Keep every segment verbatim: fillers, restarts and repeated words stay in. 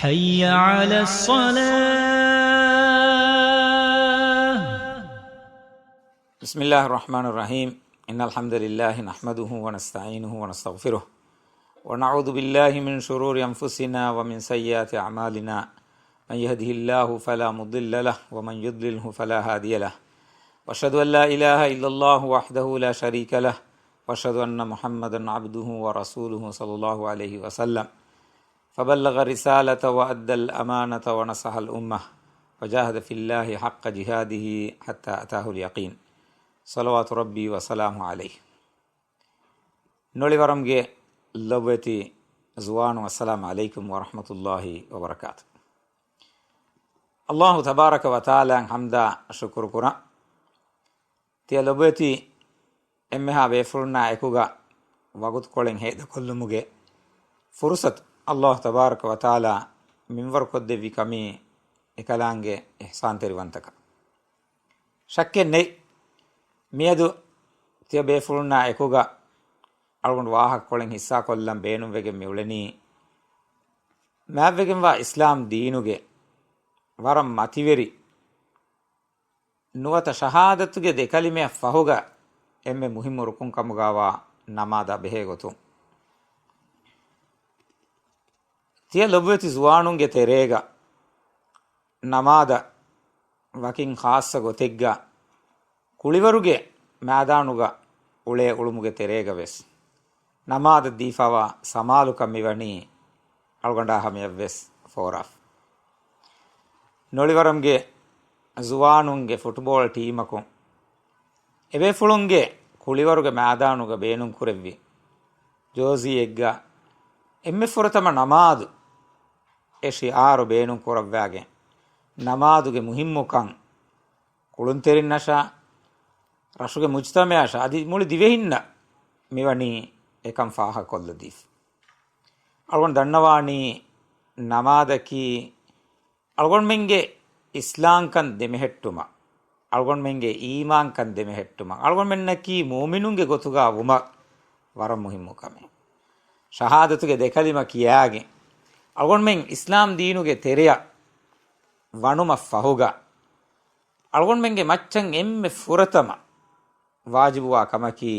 حي على الصلاة. بسم الله الرحمن الرحيم. إن الحمد لله نحمده ونستعينه ونستغفره، ونعوذ بالله من شرور أنفسنا ومن سيئات أعمالنا. من يهده الله فلا مضل له، ومن يضلله فلا هادي له. وأشهد أن لا إله إلا الله وحده لا شريك له، وأشهد أن محمدا عبده ورسوله صلى الله عليه وسلم. فبلغ الرسالة وأدى الأمانة ونصح الأمة، وجاهد في الله حق جهاده حتى أتاه اليقين. صلوات ربي وسلامه عليه. ނޮޅިވަރަމްގެ ލޮބުވެތި ޒުވާނު، އައްސަލާމު ޢަލައިކުމް ވަރަޙްމަތުﷲި ވަބަރަކާތު. ﷲ ތަބާރަކަ ވަތަޢާލާއަށް ޙަމްދާ ޝުކުރު ކުރަން. ތިޔަ ލޮބުވެތި އެންމެހާ ބޭފުޅުންނާ އެކުގަ ވަގުތުކޮޅެއް ހޭދަކޮށްލުމުގެ ފުރުޞަތު ﷲ ތަބާރަކަ ވަތަޢާލާ މިންވަރުކޮށްދެއްވި ކަމީ އެކަލާނގެ އިޙްސާންތެރިވަންތަކަން. ޝައްކެއް ނެތް، މިއަދު ތިޔަ ބޭފުޅުންނާ އެކުގަ އަޅުގަނޑު ވާހަކަކޮޅެއް ޙިއްޞާކޮށްލަން ބޭނުންވެގެން މިއުޅެނީ، މާތްވެގެންވާ އިސްލާމް ދީނުގެ ވަރަށް މަތިވެރި ނުވަތަ ޝަހާދަތުގެ ދެކަލިމައަށް ފަހުގަ އެންމެ މުހިއްމު ރުކުން ކަމުގަވާ ނަމާދާ ބެހޭ ގޮތުން. ތިޔަ ލޮބުވެތި ޒުވާނުންގެ ތެރޭގަ ނަމާދަށް ވަކިން ޚާއްޞަ ގޮތެއްގަ ކުޅިވަރުގެ މައިދާނުގަ އުޅޭ އުޅުމުގެ ތެރޭގަ ވެސް ނަމާދަށް ދީފަވާ ސަމާލުކަން މިވަނީ އަޅުގަނޑާ ހަމަޔަށްވެސް ފޯރާފަ. ނޮޅިވަރަމްގެ ޒުވާނުންގެ ފުޓްބޯޅަ ޓީމަކުން އެބޭފުޅުންގެ ކުޅިވަރުގެ މައިދާނުގަ ބޭނުންކުރެއްވި ޖޯޒީއެއްގަ އެންމެ ފުރަތަމަ ނަމާދު އެ ޝިޢާރު ބޭނުން ކުރައްވާގެން، ނަމާދުގެ މުހިއްމުކަން ކުޅުންތެރިންނަށާ، ރަށުގެ މުޖްތަމަޢަށާ، އަދި މުޅި ދިވެހިންނަށް މިވަނީ އެކަން ފާހަގަކޮށްލަދީފަ. އަޅުގަނޑު ދަންނަވާނީ، ނަމާދަކީ އަޅުގަނޑުމެންގެ އިސްލާމްކަން ދެމެހެއްޓުމަށް، އަޅުގަނޑުމެންގެ އީމާންކަން ދެމެހެއްޓުމަށް، އަޅުގަނޑުމެންނަކީ މުއުމިނުންގެ ގޮތުގަ ވުމަށް ވަރަށް މުހިއްމު ކަމެއް. ޝަހާދަތުގެ ދެކަލިމަ ކިޔާގެން، އަޅުގަނޑުމެން އިސްލާމް ދީނުގެ ތެރެއަށް ވަނުމަށް ފަހުގަ، އަޅުގަނޑުމެންގެ މައްޗަށް އެންމެ ފުރަތަމަ ވާޖިބުވާ ކަމަކީ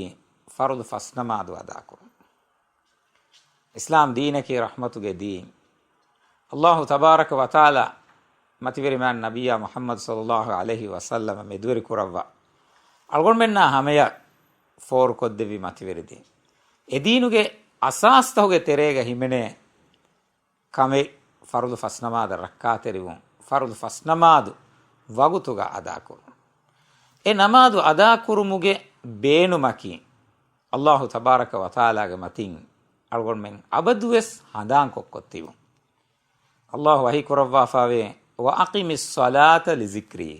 ފަރުޟު ފަސްނަމާދު އަދާކުރުން. އިސްލާމް ދީނަކީ ރަޙްމަތުގެ ދީން. ﷲ ތަބާރަކަ ވަތަޢާލާ މަތިވެރި މާތް ނަބިއްޔާ މުޙައްމަދު ޞައްލައްލާހު ޢަލައިހި ވަސައްލަމަ މެދުވެރި ކުރައްވާ، އަޅުގަނޑުމެންނާ ހަމަޔަށް ފޯރުކޮށްދެއްވި މަތިވެރި ދީން. އެ ދީނުގެ އަސާސްތަހުގެ ތެރޭގަ ހިމެނޭ ކަމެއް ފަރުޟު ފަސްނަމާދަށް ރައްކާތެރިވުން، ފަރުޟު ފަސްނަމާދު ވަގުތުގަ އަދާކުރުން. އެ ނަމާދު އަދާކުރުމުގެ ބޭނުމަކީ، ﷲ ތަބާރަކަ ވަތަޢާލާގެ މަތިން އަޅުގަނޑުމެން އަބަދުވެސް ހަނދާންކޮށްކޮށް ތިބުން. ﷲ ވަޙީ ކުރައްވާފައިވޭ، "وَأَقِمِ الصَّلَاةَ لِذِكْرِي."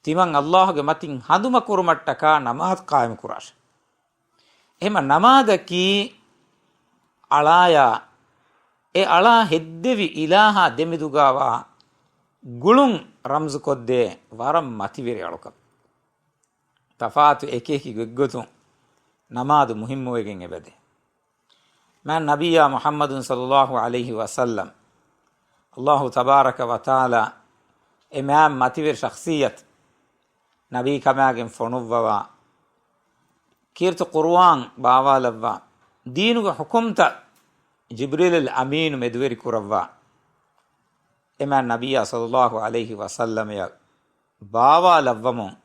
ތިމަން ﷲގެ މަތިން ހަނދުމަކުރުމަށްޓަކާ ނަމާދު ޤާއިމުކުރާށެ. އެހެމަ ނަމާދަކީ އަޅާޔާ، އެ އަޅާ ހެއްދެވި އިލާހާ ދެމެދުގާވާ ގުޅުން ރަމްޒުކޮށްދޭ ވަރަށް މަތިވެރި އަޅުކަމެއް. ތަފާތު އެކިއެކި ގޮތްގޮތުން ނަމާދު މުހިއްމުވެގެން އެބަދޭ. މާތް ނަބިއްޔާ މުޙައްމަދު ޞައްލައްލާހު ޢަލައިހި ވަސައްލަމް، ﷲ ތަބާރަކަ ވަތަޢާލާ އެ މާތް މަތިވެރި ޝަޚްޞިއްޔަތު ނަބީކަމާގެން ފޮނުއްވަވާ، ކީރިތި ޤުރުއާން ބާވާލައްވާ، ދީނުގެ ޙުކުމްތައް ޖިބްރީލުލް އަމީނު މެދުވެރި ކުރައްވާ، އެ މާތް ނަބިއްޔާ ޞައްލައްލާހު ޢަލައިހި ވަސައްލަމަޔަށް ބާވާލައްވަމުން،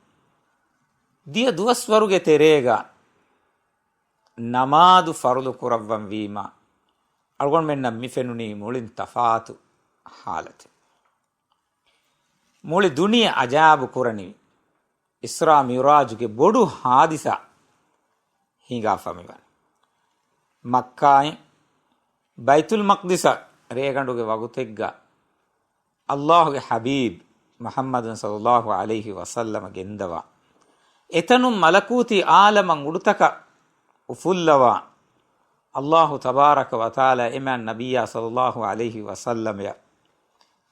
ދިޔަ ދުވަސްވަރުގެ ތެރޭގަ ނަމާދު ފަރުޟު ކުރައްވަންވީމަ، އަޅުގަނޑުމެންނަށް މި ފެނުނީ މުޅިން ތަފާތު ޙާލަތެއް. މުޅި ދުނިޔެ އަޖާއިބު ކުރަނިވި އިސްރާ މިޢުރާޖުގެ ބޮޑު ޙާދިސާ ހިނގާފަ މިވަނީ. މައްކާއިން ބައިތުލް މަޤްދިސަށް ރޭގަނޑުގެ ވަގުތެއްގަ ﷲގެ ޙަބީބް މުޙައްމަދު ޞައްލައްލާހު ޢަލައިހި ވަސައްލަމަ ގެންދަވާ، އެތަނުން މަލަކޫތީ ޢާލަމަށް އުޑުތަކަށް އުފުއްލަވާ، ﷲ ތަބާރަކަ ވަތަޢާލާ އެ މާތް ނަބިއްޔާ ޞައްލައްލާހު ޢަލައިހި ވަސައްލަމަޔަށް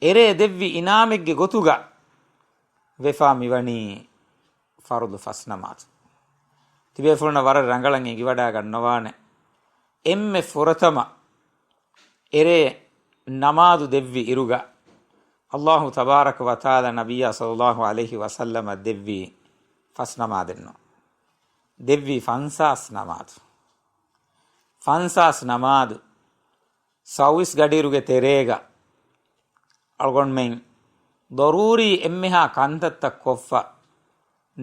އެރޭ ދެއްވި އިނާމެއްގެ ގޮތުގަ ވެފާ މިވަނީ ފަރުޟު ފަސް ނަމާދު. ތިބޭފުޅުންނަށް ވަރަށް ރަނގަޅަށް އެނގިވަޑާ ގަންނަވާނެ، އެންމެ ފުރަތަމަ އެރޭ ނަމާދު ދެއްވި އިރުގަ، އައްލާހު ތަބާރަކަ ވަތަޢާލާ ނަބިއްޔާ ޞައްލައްލާހު ޢަލައިހި ވަސައްލަމަށް ދެއްވީ ފަސް ނަމާދެއްނު. ދެއްވީ ފަންސާސް ނަމާދު. ފަންސާސް ނަމާދު ސައުވީސް ގަޑިއިރުގެ ތެރޭގަ އަޅުގަނޑުމެން ޟަރޫރީ އެންމެހާ ކަންތައްތައް ކޮށްފަ،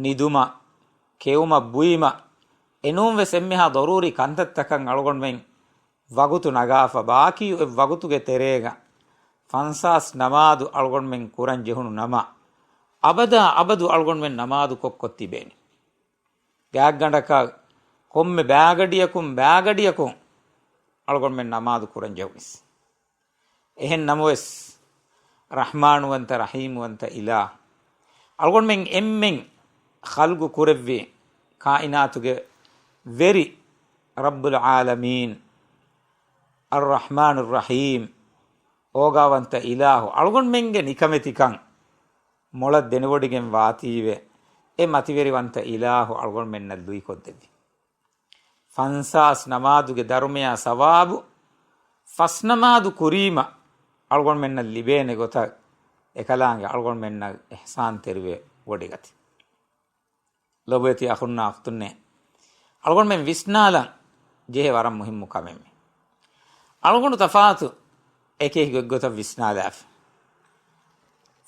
ނިދުމަށް، ކެއުމަށް ބުއިމަށް، އެނޫން ވެސް އެންމެހާ ޟަރޫރީ ކަންތައްތަކަށް އަޅުގަނޑުމެން ވަގުތު ނަގާފަ، ބާކީ އޮތް ވަގުތުގެ ތެރޭގަ ފަންސާސް ނަމާދު އަޅުގަނޑުމެން ކުރަން ޖެހުނު ނަމަ، އަބަދާ އަބަދު އަޅުގަނޑުމެން ނަމާދު ކޮށްކޮށް ތިބޭނެ. ގާތްގަނޑަކަށް ކޮންމެ ބާގަޑިއަކުން ބާގަޑިއަކުން އަޅުގަނޑުމެން ނަމާދު ކުރަން ޖެހުނީސް. އެހެން ނަމަވެސް، ރަޙްމާންވަންތަ ރަޙީމްވަންތަ އިލާހު އަޅުގަނޑުމެން އެންމެން ޚަލްގު ކުރެއްވި ކާއިނާތުގެ ވެރި ރައްބުލް ޢާލަމީން، އައްރަޙްމާނުއްރަޙީމް، އޯގާވަންތަ އިލާހު އަޅުގަނޑުމެންގެ ނިކަމެތިކަން މޮޅަށް ދެނެވޮޑިގެން ވާތީވެ، އެ މަތިވެރިވަންތަ އިލާހު އަޅުގަނޑުމެންނަށް ލުއިކޮށްދެއްވި. ފަންސާސް ނަމާދުގެ ދަރުމަޔާ ސަވާބު ފަސް ނަމާދު ކުރީމަ އަޅުގަނޑުމެންނަށް ލިބޭނެ ގޮތަށް އެކަލާނގެ އަޅުގަނޑުމެންނަށް އިޙްސާންތެރިވެ ވޮޑިގަތީ. ލޮބުވެތި އަޚުންނާ އުޚްތުންނޭ، އަޅުގަނޑުމެން ވިސްނާލަން ޖެހޭ ވަރަށް މުހިއްމު ކަމެއް މީ. އަޅުގަނޑު ތަފާތު އެކި އެކި ގޮތްގޮތަށް ވިސްނާލާފަ.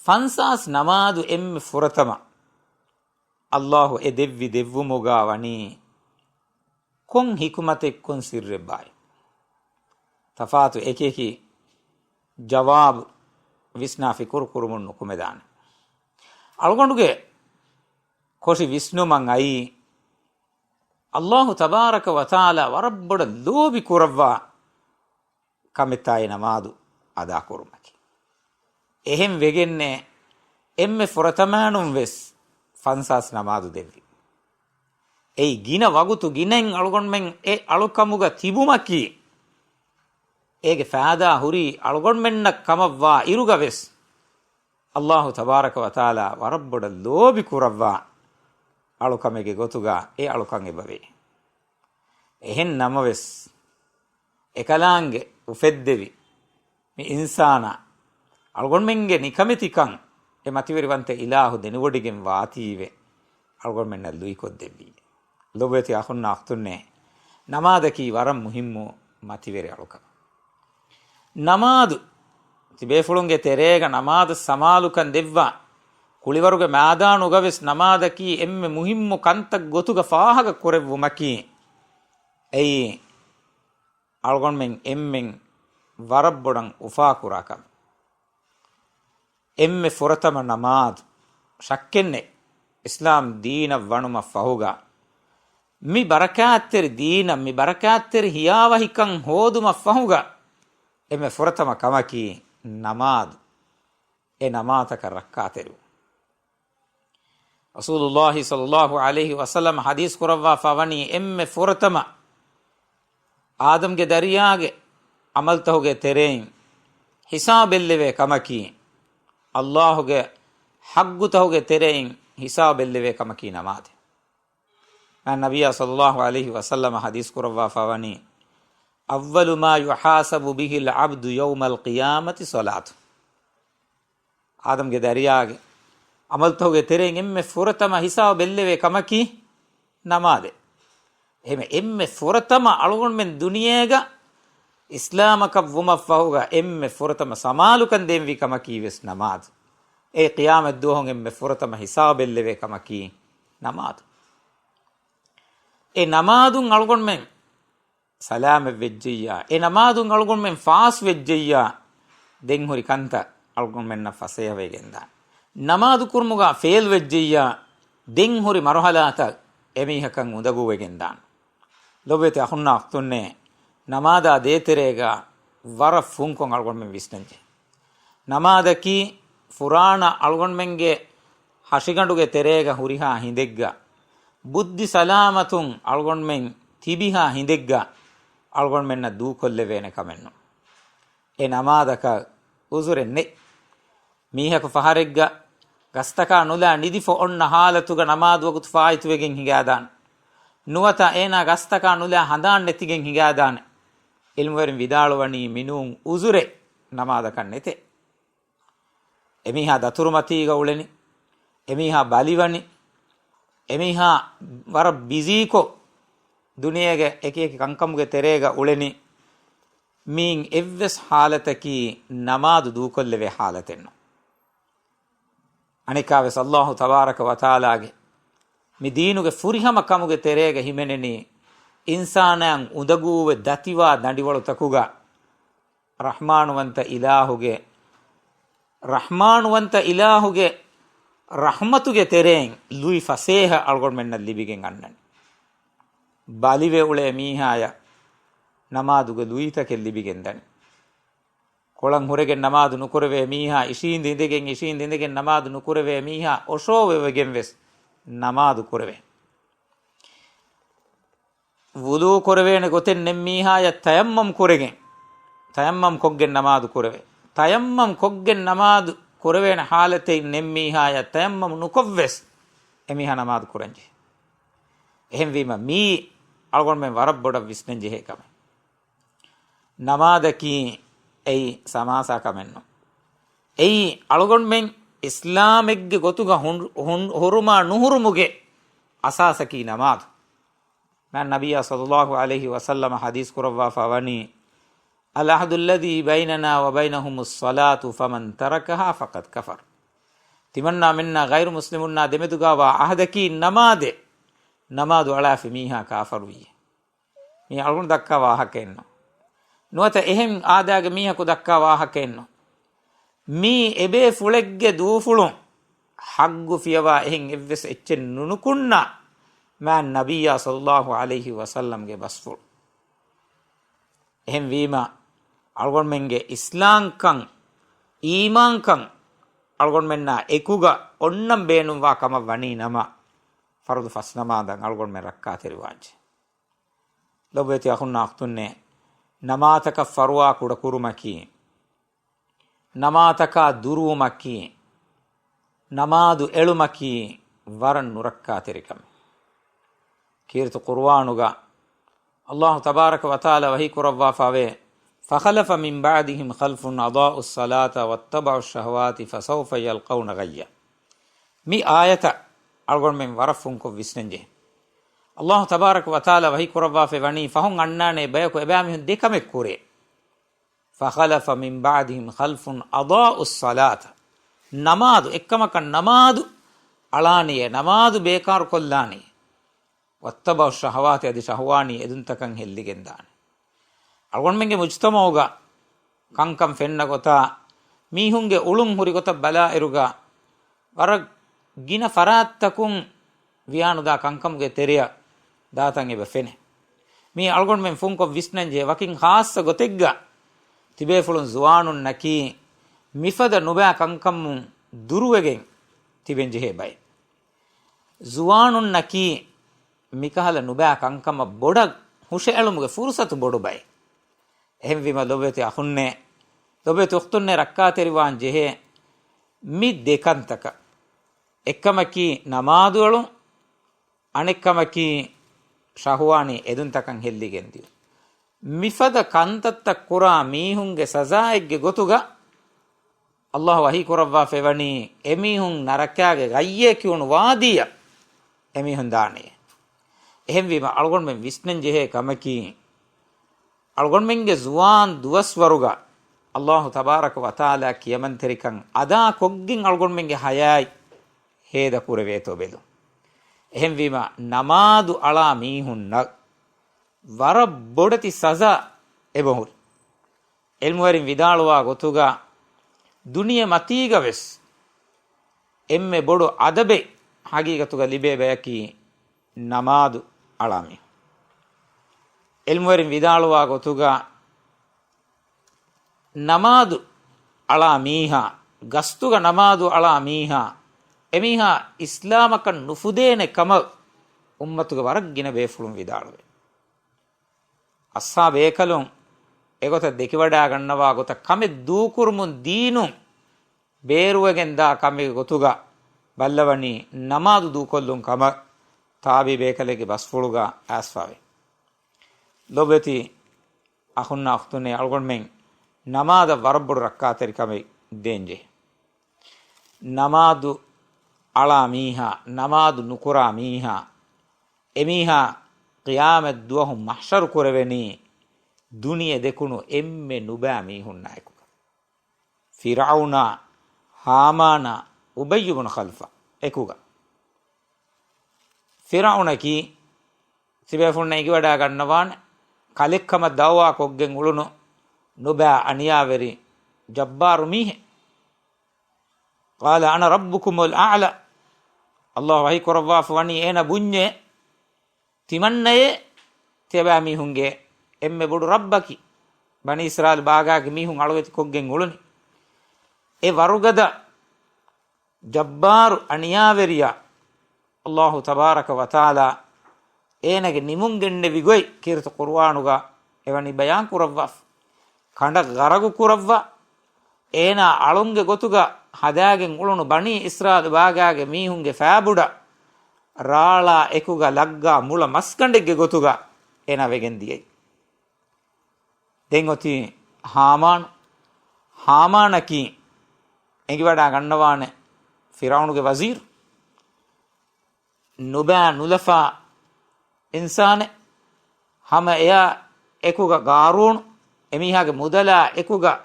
ފަންސާސް ނަމާދު އެންމެ ފުރަތަމަ އައްލާހު އެ ދެއްވި ދެއްވުމުގަ ވަނީ ކޮން ޙިކުމަތެއް ކޮން ސިއްރެއްބާއި؟ ތަފާތު އެކި އެކި ޖަވާބު ވިސްނާ ފިކުރު ކުރުމުން ނުކުމެދާނެ. އަޅުގަނޑުގެ ކޮށި ވިސްނުމަށް އައީ، އައްލާހު ތަބާރަކަ ވަތަޢާލާ ވަރަށް ބޮޑަށް ލޯބި ކުރައްވާ ކަމެއްތާ އެ ނަމާދު އަދާކުރުމަކީ. އެހެން ވެގެންނޭ އެންމެ ފުރަތަމައިނުން ވެސް ފަންސާސް ނަމާދު ދެއްވި. އެއީ ގިނަ ވަގުތު ގިނައިން އަޅުގަނޑުމެން އެ އަޅުކަމުގަ ތިބުމަކީ، އޭގެ ފައިދާ ހުރީ އަޅުގަނޑުމެންނަށް ކަމަށްވާ އިރުގަ ވެސް، އައްލާހު ތަބާރަކަ ވަތަޢާލާ ވަރަށް ބޮޑަށް ލޯބި ކުރައްވާ އަޅުކަމެއްގެ ގޮތުގަ އެ އަޅުކަން އެބަވޭ. އެހެން ނަމަވެސް، އެކަލާނގެ އުފެއްދެވި މި އިންސާނާ އަޅުގަނޑުމެންގެ ނިކަމެތިކަން އެ މަތިވެރިވަންތަ އިލާހު ދެނެވޮޑިގެން ވާތީވެ، އަޅުގަނޑުމެންނަށް ލުއިކޮށްދެއްވީ. ލޮބުވެތި އަޚުންނާ އުޚްތުންނޭ، ނަމާދަކީ ވަރަށް މުހިއްމު މަތިވެރި އަޅުކަމެއް. ނަމާދު، ތިބޭފުޅުންގެ ތެރޭގަ ނަމާދަށް ސަމާލުކަން ދެއްވާ، ކުޅިވަރުގެ މައިދާނުގަވެސް ނަމާދަކީ އެންމެ މުހިއްމު ކަންތައް ގޮތުގަ ފާހަގަ ކުރެއްވުމަކީ، އެއީ އަޅުގަނޑުމެން އެންމެން ވަރަށް ބޮޑަށް އުފާކުރާ ކަމެއް. އެންމެ ފުރަތަމަ ނަމާދު، ޝައްކެއްނެތް، އިސްލާމް ދީނަށް ވަނުމަށް ފަހުގަ، މި ބަރަކާތްތެރި ދީނަށް، މި ބަރަކާތްތެރި ހިޔާވަހިކަން ހޯދުމަށް ފަހުގަ، އެންމެ ފުރަތަމަ ކަމަކީ ނަމާދު. އެ ނަމާދަކަށް ރައްކާތެރިވުން. ރަސޫލުﷲ ޞައްލަﷲ ޢަލައިހި ވަސައްލަމަ ޙަދީޘް ކުރައްވާފަ ވަނީ، އެންމެ ފުރަތަމަ އާދަމްގެ ދަރިޔާގެ ޢަމަލްތަހުގެ ތެރެއިން ހިސާބެއްލެވޭ ކަމަކީ، ﷲ ގެ ޙައްޤުތަހުގެ ތެރެއިން ހިސާބެއްލެވޭ ކަމަކީ ނަމާދެއް. މާތް ނަބިއްޔާ ޞައްލަﷲ ޢަލައިހި ވަސައްލަމަ ޙަދީޘް ކުރައްވާފަ ވަނީ، أول ما يحاسب به العبد يوم القيامة صلاته. އާދަމްގެ ދަރިޔާގެ ޢަމަލްތަހުގެ ތެރެއިން އެންމެ ފުރަތަމަ ހިސާބު ބެއްލެވޭ ކަމަކީ ނަމާދެއް. އެހެން އެންމެ ފުރަތަމަ އަޅުގަނޑުމެން ދުނިޔޭގަ އިސްލާމަކަށް ވުމަށްފަހުގަ އެންމެ ފުރަތަމަ ސަމާލުކަން ދޭންވީ ކަމަކީ ވެސް ނަމާދު. އެ ޤިޔާމަތް ދުވަހުން އެންމެ ފުރަތަމަ ހިސާބު ބެއްލެވޭ ކަމަކީ ނަމާދު. އެ ނަމާދުން އަޅުގަނޑުމެން ސަލާމަތް ވެއްޖެއްޔާ، އެ ނަމާދުން އަޅުގަނޑުމެން ފާސް ވެއްޖެއްޔާ، ދެން ހުރި ކަންތައް އަޅުގަނޑުމެންނަށް ފަސޭހަވެގެންދާނެ. ނަމާދު ކުރުމުގަ ފެއިލް ވެއްޖެއްޔާ، ދެން ހުރި މަރުޙަލާތައް އެމީހަކަށް އުނދަގޫވެގެންދާނެ. ލޮބުވެތި އަޚުންނާ އުޚްތުންނޭ، ނަމާދާ ދޭތެރޭގަ ވަރަށް ފުންކޮށް އަޅުގަނޑުމެން ވިސްނަންޖެހޭ. ނަމާދަކީ ފުރާނަ އަޅުގަނޑުމެންގެ ހަށިގަނޑުގެ ތެރޭގަ ހުރިހާ ހިނދެއްގަ، ބުއްދި ސަލާމަތުން އަޅުގަނޑުމެން ތިބިހާ ހިނދެއްގަ އަޅުގަނޑުމެންނަށް ދޫކޮށްލެވޭނެ ކަމެއްނު. އެ ނަމާދަކަށް އުޒުރެއް ނެތް. މީހަކު ފަހަރެއްގަ ގަސްތަކާ ނުލާ ނިދިފަ އޮންނަ ޙާލަތުގަ ނަމާދު ވަގުތު ފާއިތުވެގެން ހިނގާދާނެ. ނުވަތަ އޭނާ ގަސްތަކާ ނުލާ ހަނދާން ނެތިގެން ހިނގާދާނެ. ޢިލްމުވެރިން ވިދާޅުވަނީ މިނޫން އުޒުރެއް. ނަމާދަކަށް ނެތޭ. އެމީހާ ދަތުރުމަތީގަ އުޅެނީ، އެމީހާ ބަލިވަނީ، އެމީހާ ވަރަށް ބިޒީކޮށް ދުނިޔޭގެ އެކި އެކި ކަންކަމުގެ ތެރޭގަ އުޅެނީ. މީން އެއްވެސް ހާލަތަކީ ނަމާދު ދޫކޮށްލެވޭ ހާލަތެއް ނޫން. އަނެއްކާވެސް އައްލާހު ތަބާރަކަ ވަތަޢާލާގެ މި ދީނުގެ ފުރިހަމަ ކަމުގެ ތެރޭގަ ހިމެނެނީ، އިންސާނާއަށް އުނދަގޫވެ ދަތިވާ ދަނޑިވަޅުތަކުގަ ރަޙްމާނުވަންތަ އިލާހުގެ، ރަޙްމާނުވަންތަ އިލާހުގެ ރަޙްމަތުގެ ތެރެއިން ލުއި ފަސޭހަ އަޅުގަނޑުމެންނަށް ލިބިގެން އަންނަނީ. ބަލިވެ އުޅޭ މީހާޔަށް ނަމާދުގެ ލުއިތަކެއް ލިބިގެން ދަނީ. ކޮޅަށް ހުރެގެން ނަމާދު ނުކުރެވޭ މީހާ، އިށީނދެ އިނދެގެން، އިށީނދެ އިނދެގެން ނަމާދު ނުކުރެވޭ މީހާ، އޮށޯވެވެގެން ވެސް ނަމާދު ކުރެވޭ. ވުޟޫ ކުރެވޭނެ ގޮތެއް ނެތް މީހާޔަށް ތަޔައްމަމް ކުރެގެން، ތަޔައްމަމް ކޮށްގެން ނަމާދު ކުރެވޭ. ތަޔައްމަމް ކޮށްގެން ނަމާދު ކުރެވޭނެ ހާލަތެއް ނެތް މީހާޔަށް ތަޔައްމަމް ނުކޮށްވެސް އެމީހާ ނަމާދު ކުރަންޖެހޭ. އެހެންވީމަ މީ އަޅުގަނޑުމެން ވަރަށް ބޮޑަށް ވިސްނަން ޖެހޭ ކަމެއް. ނަމާދަކީ އެއީ ސަމާސާ ކަމެއް ނޫން. އެއީ އަޅުގަނޑުމެން އިސްލާމެއްގެ ގޮތުގަ ހުން-، ހުން-، ހުރުމާ ނުހުރުމުގެ އަސާސަކީ ނަމާދު. މާތް ނަބިއްޔާ ޞައްލައްލާހު ޢަލައިހި ވަސައްލަމަ ޙަދީޘް ކުރައްވާފަ ވަނީ، العهد الذي بيننا وبينهم الصلاة فمن تركها فقد كفر. ތިމަންނާމެންނާ ޣައިރު މުސްލިމުންނާ ދެމެދުގާވާ ޢަހުދަކީ ނަމާދޭ. ނަމާދު އަޅާފި މީހާ ކާފަރުވިއޭ. މީ އަޅުގަނޑު ދައްކާ ވާހަކައެއްނު. ނުވަތަ އެހެން އާދައިގެ މީހަކު ދައްކާ ވާހަކައެއްނު. މީ އެބޭފުޅެއްގެ ދޫފުޅުން ޙައްޤު ފިޔަވާ އެހެން އެއްވެސް އެއްޗެއް ނުނުކުންނަ މާތް ނަބިއްޔާ ޞައްލައްލާހު ޢަލައިހި ވަސައްލަމްގެ ބަސްފުޅު. އެހެންވީމަ، އަޅުގަނޑުމެންގެ އިސްލާމްކަން، އީމާންކަން އަޅުގަނޑުމެންނާ އެކުގަ އޮންނަން ބޭނުންވާ ކަމަށް ވަނީ ނަމަ، ފަރުޟު ފަސް ނަމާދަށް އަޅުގަނޑުމެން ރައްކާތެރިވާންޖެ. ލޮބުވެތި އަޚުންނާ އުޚްތުންނޭ، ނަމާދަކަށް ފަރުވާ ކުޑަކުރުމަކީ، ނަމާދަކާ ދުރުވުމަކީ، ނަމާދު އެޅުމަކީ ވަރަށް ނުރައްކާތެރި ކަމެއް. ކީރިތި ޤުރުއާނުގަ އައްލާހު ތަބާރަކަ ވަތަޢާލާ ވަޙީ ކުރައްވާފަވޭ، فخلف من بعدهم خلف أضاعوا الصلاة واتبعوا الشهوات فسوف يلقون غيا. މި އާޔަތަށް އަޅުގަނޑުމެން ވަރަށް ފުންކޮށް ވިސްނަންޖެހޭ. އައްލާހު ތަބާރަކަ ވަތަޢާލާ ވަޙީ ކުރައްވާފައި ވަނީ ފަހުން އަންނާނޭ ބަޔަކު އެބައިމީހުން ދެ ކަމެއް ކުރޭ. فخلف من بعدهم خلف أضاعوا الصلاة، ނަމާދު އެއްކަމަކަށް ނަމާދު އަޅާނީއޭ، ނަމާދު ބޭކާރު ކޮށްލާނީ. واتبعوا الشهوات، އަދި ޝަހުވާނީ އެދުންތަކަށް ހެއްލިގެން ދާނެ. އަޅުގަނޑުމެންގެ މުޖުތަމަޢުގަ ކަންކަން ފެންނަ ގޮތާ، މީހުންގެ އުޅުން ހުރި ގޮތަށް ބަލާއިރުގަ، ވަރަށް ގިނަ ފަރާތްތަކުން ވިޔާނުދާ ކަންކަމުގެ ތެރެއަށް ދާތަން އެބަ ފެނޭ. މީ އަޅުގަނޑުމެން ފުންކޮށް ވިސްނަންޖެހޭ، ވަކިން ޚާއްޞަ ގޮތެއްގަ ތިބޭފުޅުން ޒުވާނުންނަކީ މިފަދަ ނުބައި ކަންކަމުން ދުރުވެގެން ތިބެންޖެހޭ ބައެއް. ޒުވާނުންނަކީ މިކަހަލަ ނުބައި ކަންކަމަށް ބޮޑަށް ހުށައެޅުމުގެ ފުރުޞަތު ބޮޑު ބައެއް. އެހެންވީމަ ލޮބުވެތި އަޚުންނޭ، ލޮބުވެތި އުޚްތުންނޭ، ރައްކާތެރިވާން ޖެހޭ މި ދެ ކަންތަކަށް. އެއްކަމަކީ ނަމާދު އެޅުން، އަނެއްކަމަކީ ޝަހުވާނީ އެދުންތަކަށް ހެއްލިގެން ދިޔުން. މިފަދަ ކަންތައްތައް ކުރާ މީހުންގެ ސަޒާއެއްގެ ގޮތުގަ އައްލާހު ވަޙީ ކުރައްވާފައިވަނީ، އެމީހުން ނަރަކާގެ ޣައްޔޭ ކިޔުނު ވާދީއަށް އެމީހުން ދާނެޔޭ. އެހެންވީމަ، އަޅުގަނޑުމެން ވިސްނަން ޖެހޭ ކަމަކީ، އަޅުގަނޑުމެންގެ ޒުވާން ދުވަސްވަރުގަ އައްލާހު ތަބާރަކަ ވަތަޢާލާ ކިޔަމަންތެރިކަން އަދާ ކޮށްގެން އަޅުގަނޑުމެންގެ ޙަޔާތް ހޭދަ ކުރެވޭތޯ ބެލުން. އެހެންވީމަ، ނަމާދު އަޅާ މީހުންނަށް ވަރަށް ބޮޑެތި ސަޒާ އެބަހުރި. ޢިލްމުވެރިން ވިދާޅުވާ ގޮތުގަ، ދުނިޔެ މަތީގަ ވެސް އެންމެ ބޮޑު އަދަބެއް ޙަޤީޤަތުގަ ލިބޭ ބަޔަކީ ނަމާދު އަޅާ މީހުން. ޢިލްމުވެރިން ވިދާޅުވާ ގޮތުގަ، ނަމާދު އަޅާ މީހާ، ގަސްތުގަ ނަމާދު އަޅާ މީހާ، އެމީހާ އިސްލާމަކަށް ނުފުދޭނެ ކަމަށް އުއްމަތުގެ ވަރަށް ގިނަ ބޭފުޅުން ވިދާޅުވޭ. އަޞްޙާބު ބޭކަލުން އެގޮތަށް ދެކިވަޑައިގަންނަވާ ގޮތަށް ކަމެއް ދޫކުރުމުން ދީނުން ބޭރުވެގެން ދާ ކަމެއްގެ ގޮތުގަ ބައްލަވަނީ ނަމާދު ދޫކޮށްލުން ކަމަށް ތާބިޢީ ބޭކަލެއްގެ ބަސްފުޅުގަ އައިސްފަވޭ. ލޮބުވެތި އަޚުންނާ އުޚްތުންނޭ، އަޅުގަނޑުމެން ނަމާދަށް ވަރަށް ބޮޑު ރައްކާތެރިކަމެއް ދޭންޖެހޭ. ނަމާދު އަޅާ މީހާ، ނަމާދު ނުކުރާ މީހާ، އެމީހާ ޤިޔާމަތް ދުވަހު މަޙްޝަރު ކުރެވެނީ ދުނިޔެ ދެކުނު އެންމެ ނުބައި މީހުންނާ އެކުގަ. ފިރްޢައުނާ، ހާމާނާ، އުބައްޔު ބުނު ޚަލްފާ އެކުގަ. ފިރްޢައުނަކީ ތިބޭފުންނަށް އެނގިވަޑާ ގަންނަވާނެ، ކަލެއްކަމަށް ދައުވާ ކޮށްގެން އުޅުނު ނުބައި އަނިޔާވެރި ޖައްބާރު މީހެއް. قال أنا ربكم الأعلى. ﷲ ވަޙީ ކުރައްވާފަ ވަނީ އޭނަ ބުންޏޭ، ތިމަންނައޭ ތިޔަބައިމީހުންގެ އެންމެ ބޮޑު ރައްބަކީ. ބަނީ އިސްރާއީލް ބާގާގެ މީހުން އަޅުވެތި ކޮށްގެން އުޅުނީ. އެ ވަރުގަދަ ޖައްބާރު އަނިޔާވެރިޔާ ﷲ ތަބާރަކަ ވަތަޢާލާ އޭނަގެ ނިމުން ގެންނެވި ގޮތް ކީރިތި ޤުރުއާނުގަ އެވަނީ ބަޔާން ކުރައްވާފަ. ކަނޑަށް ޣަރަގު ކުރައްވާ، އޭނާ އަޅުންގެ ގޮތުގަ ހަދާގެން އުޅުނު ބަނީ އިސްރާއީލް ބާގާގެ މީހުންގެ ފާބުޑަށް ރާޅާ އެކުގަ ލައްގާ މުޅަ މަސްގަނޑެއްގެ ގޮތުގަ އޭނާ ވެގެން ދިޔައީ. ދެން އޮތީ ހާމާނު. ހާމާނަކީ އެނގިވަޑާ ގަންނަވާނެ ފިރްޢައުނުގެ ވަޒީރު. ނުބައި ނުލަފާ އިންސާނެއް. ހަމަ އެޔާ އެކުގަ ޤާރޫނު، އެމީހާގެ މުދަލާ އެކުގަ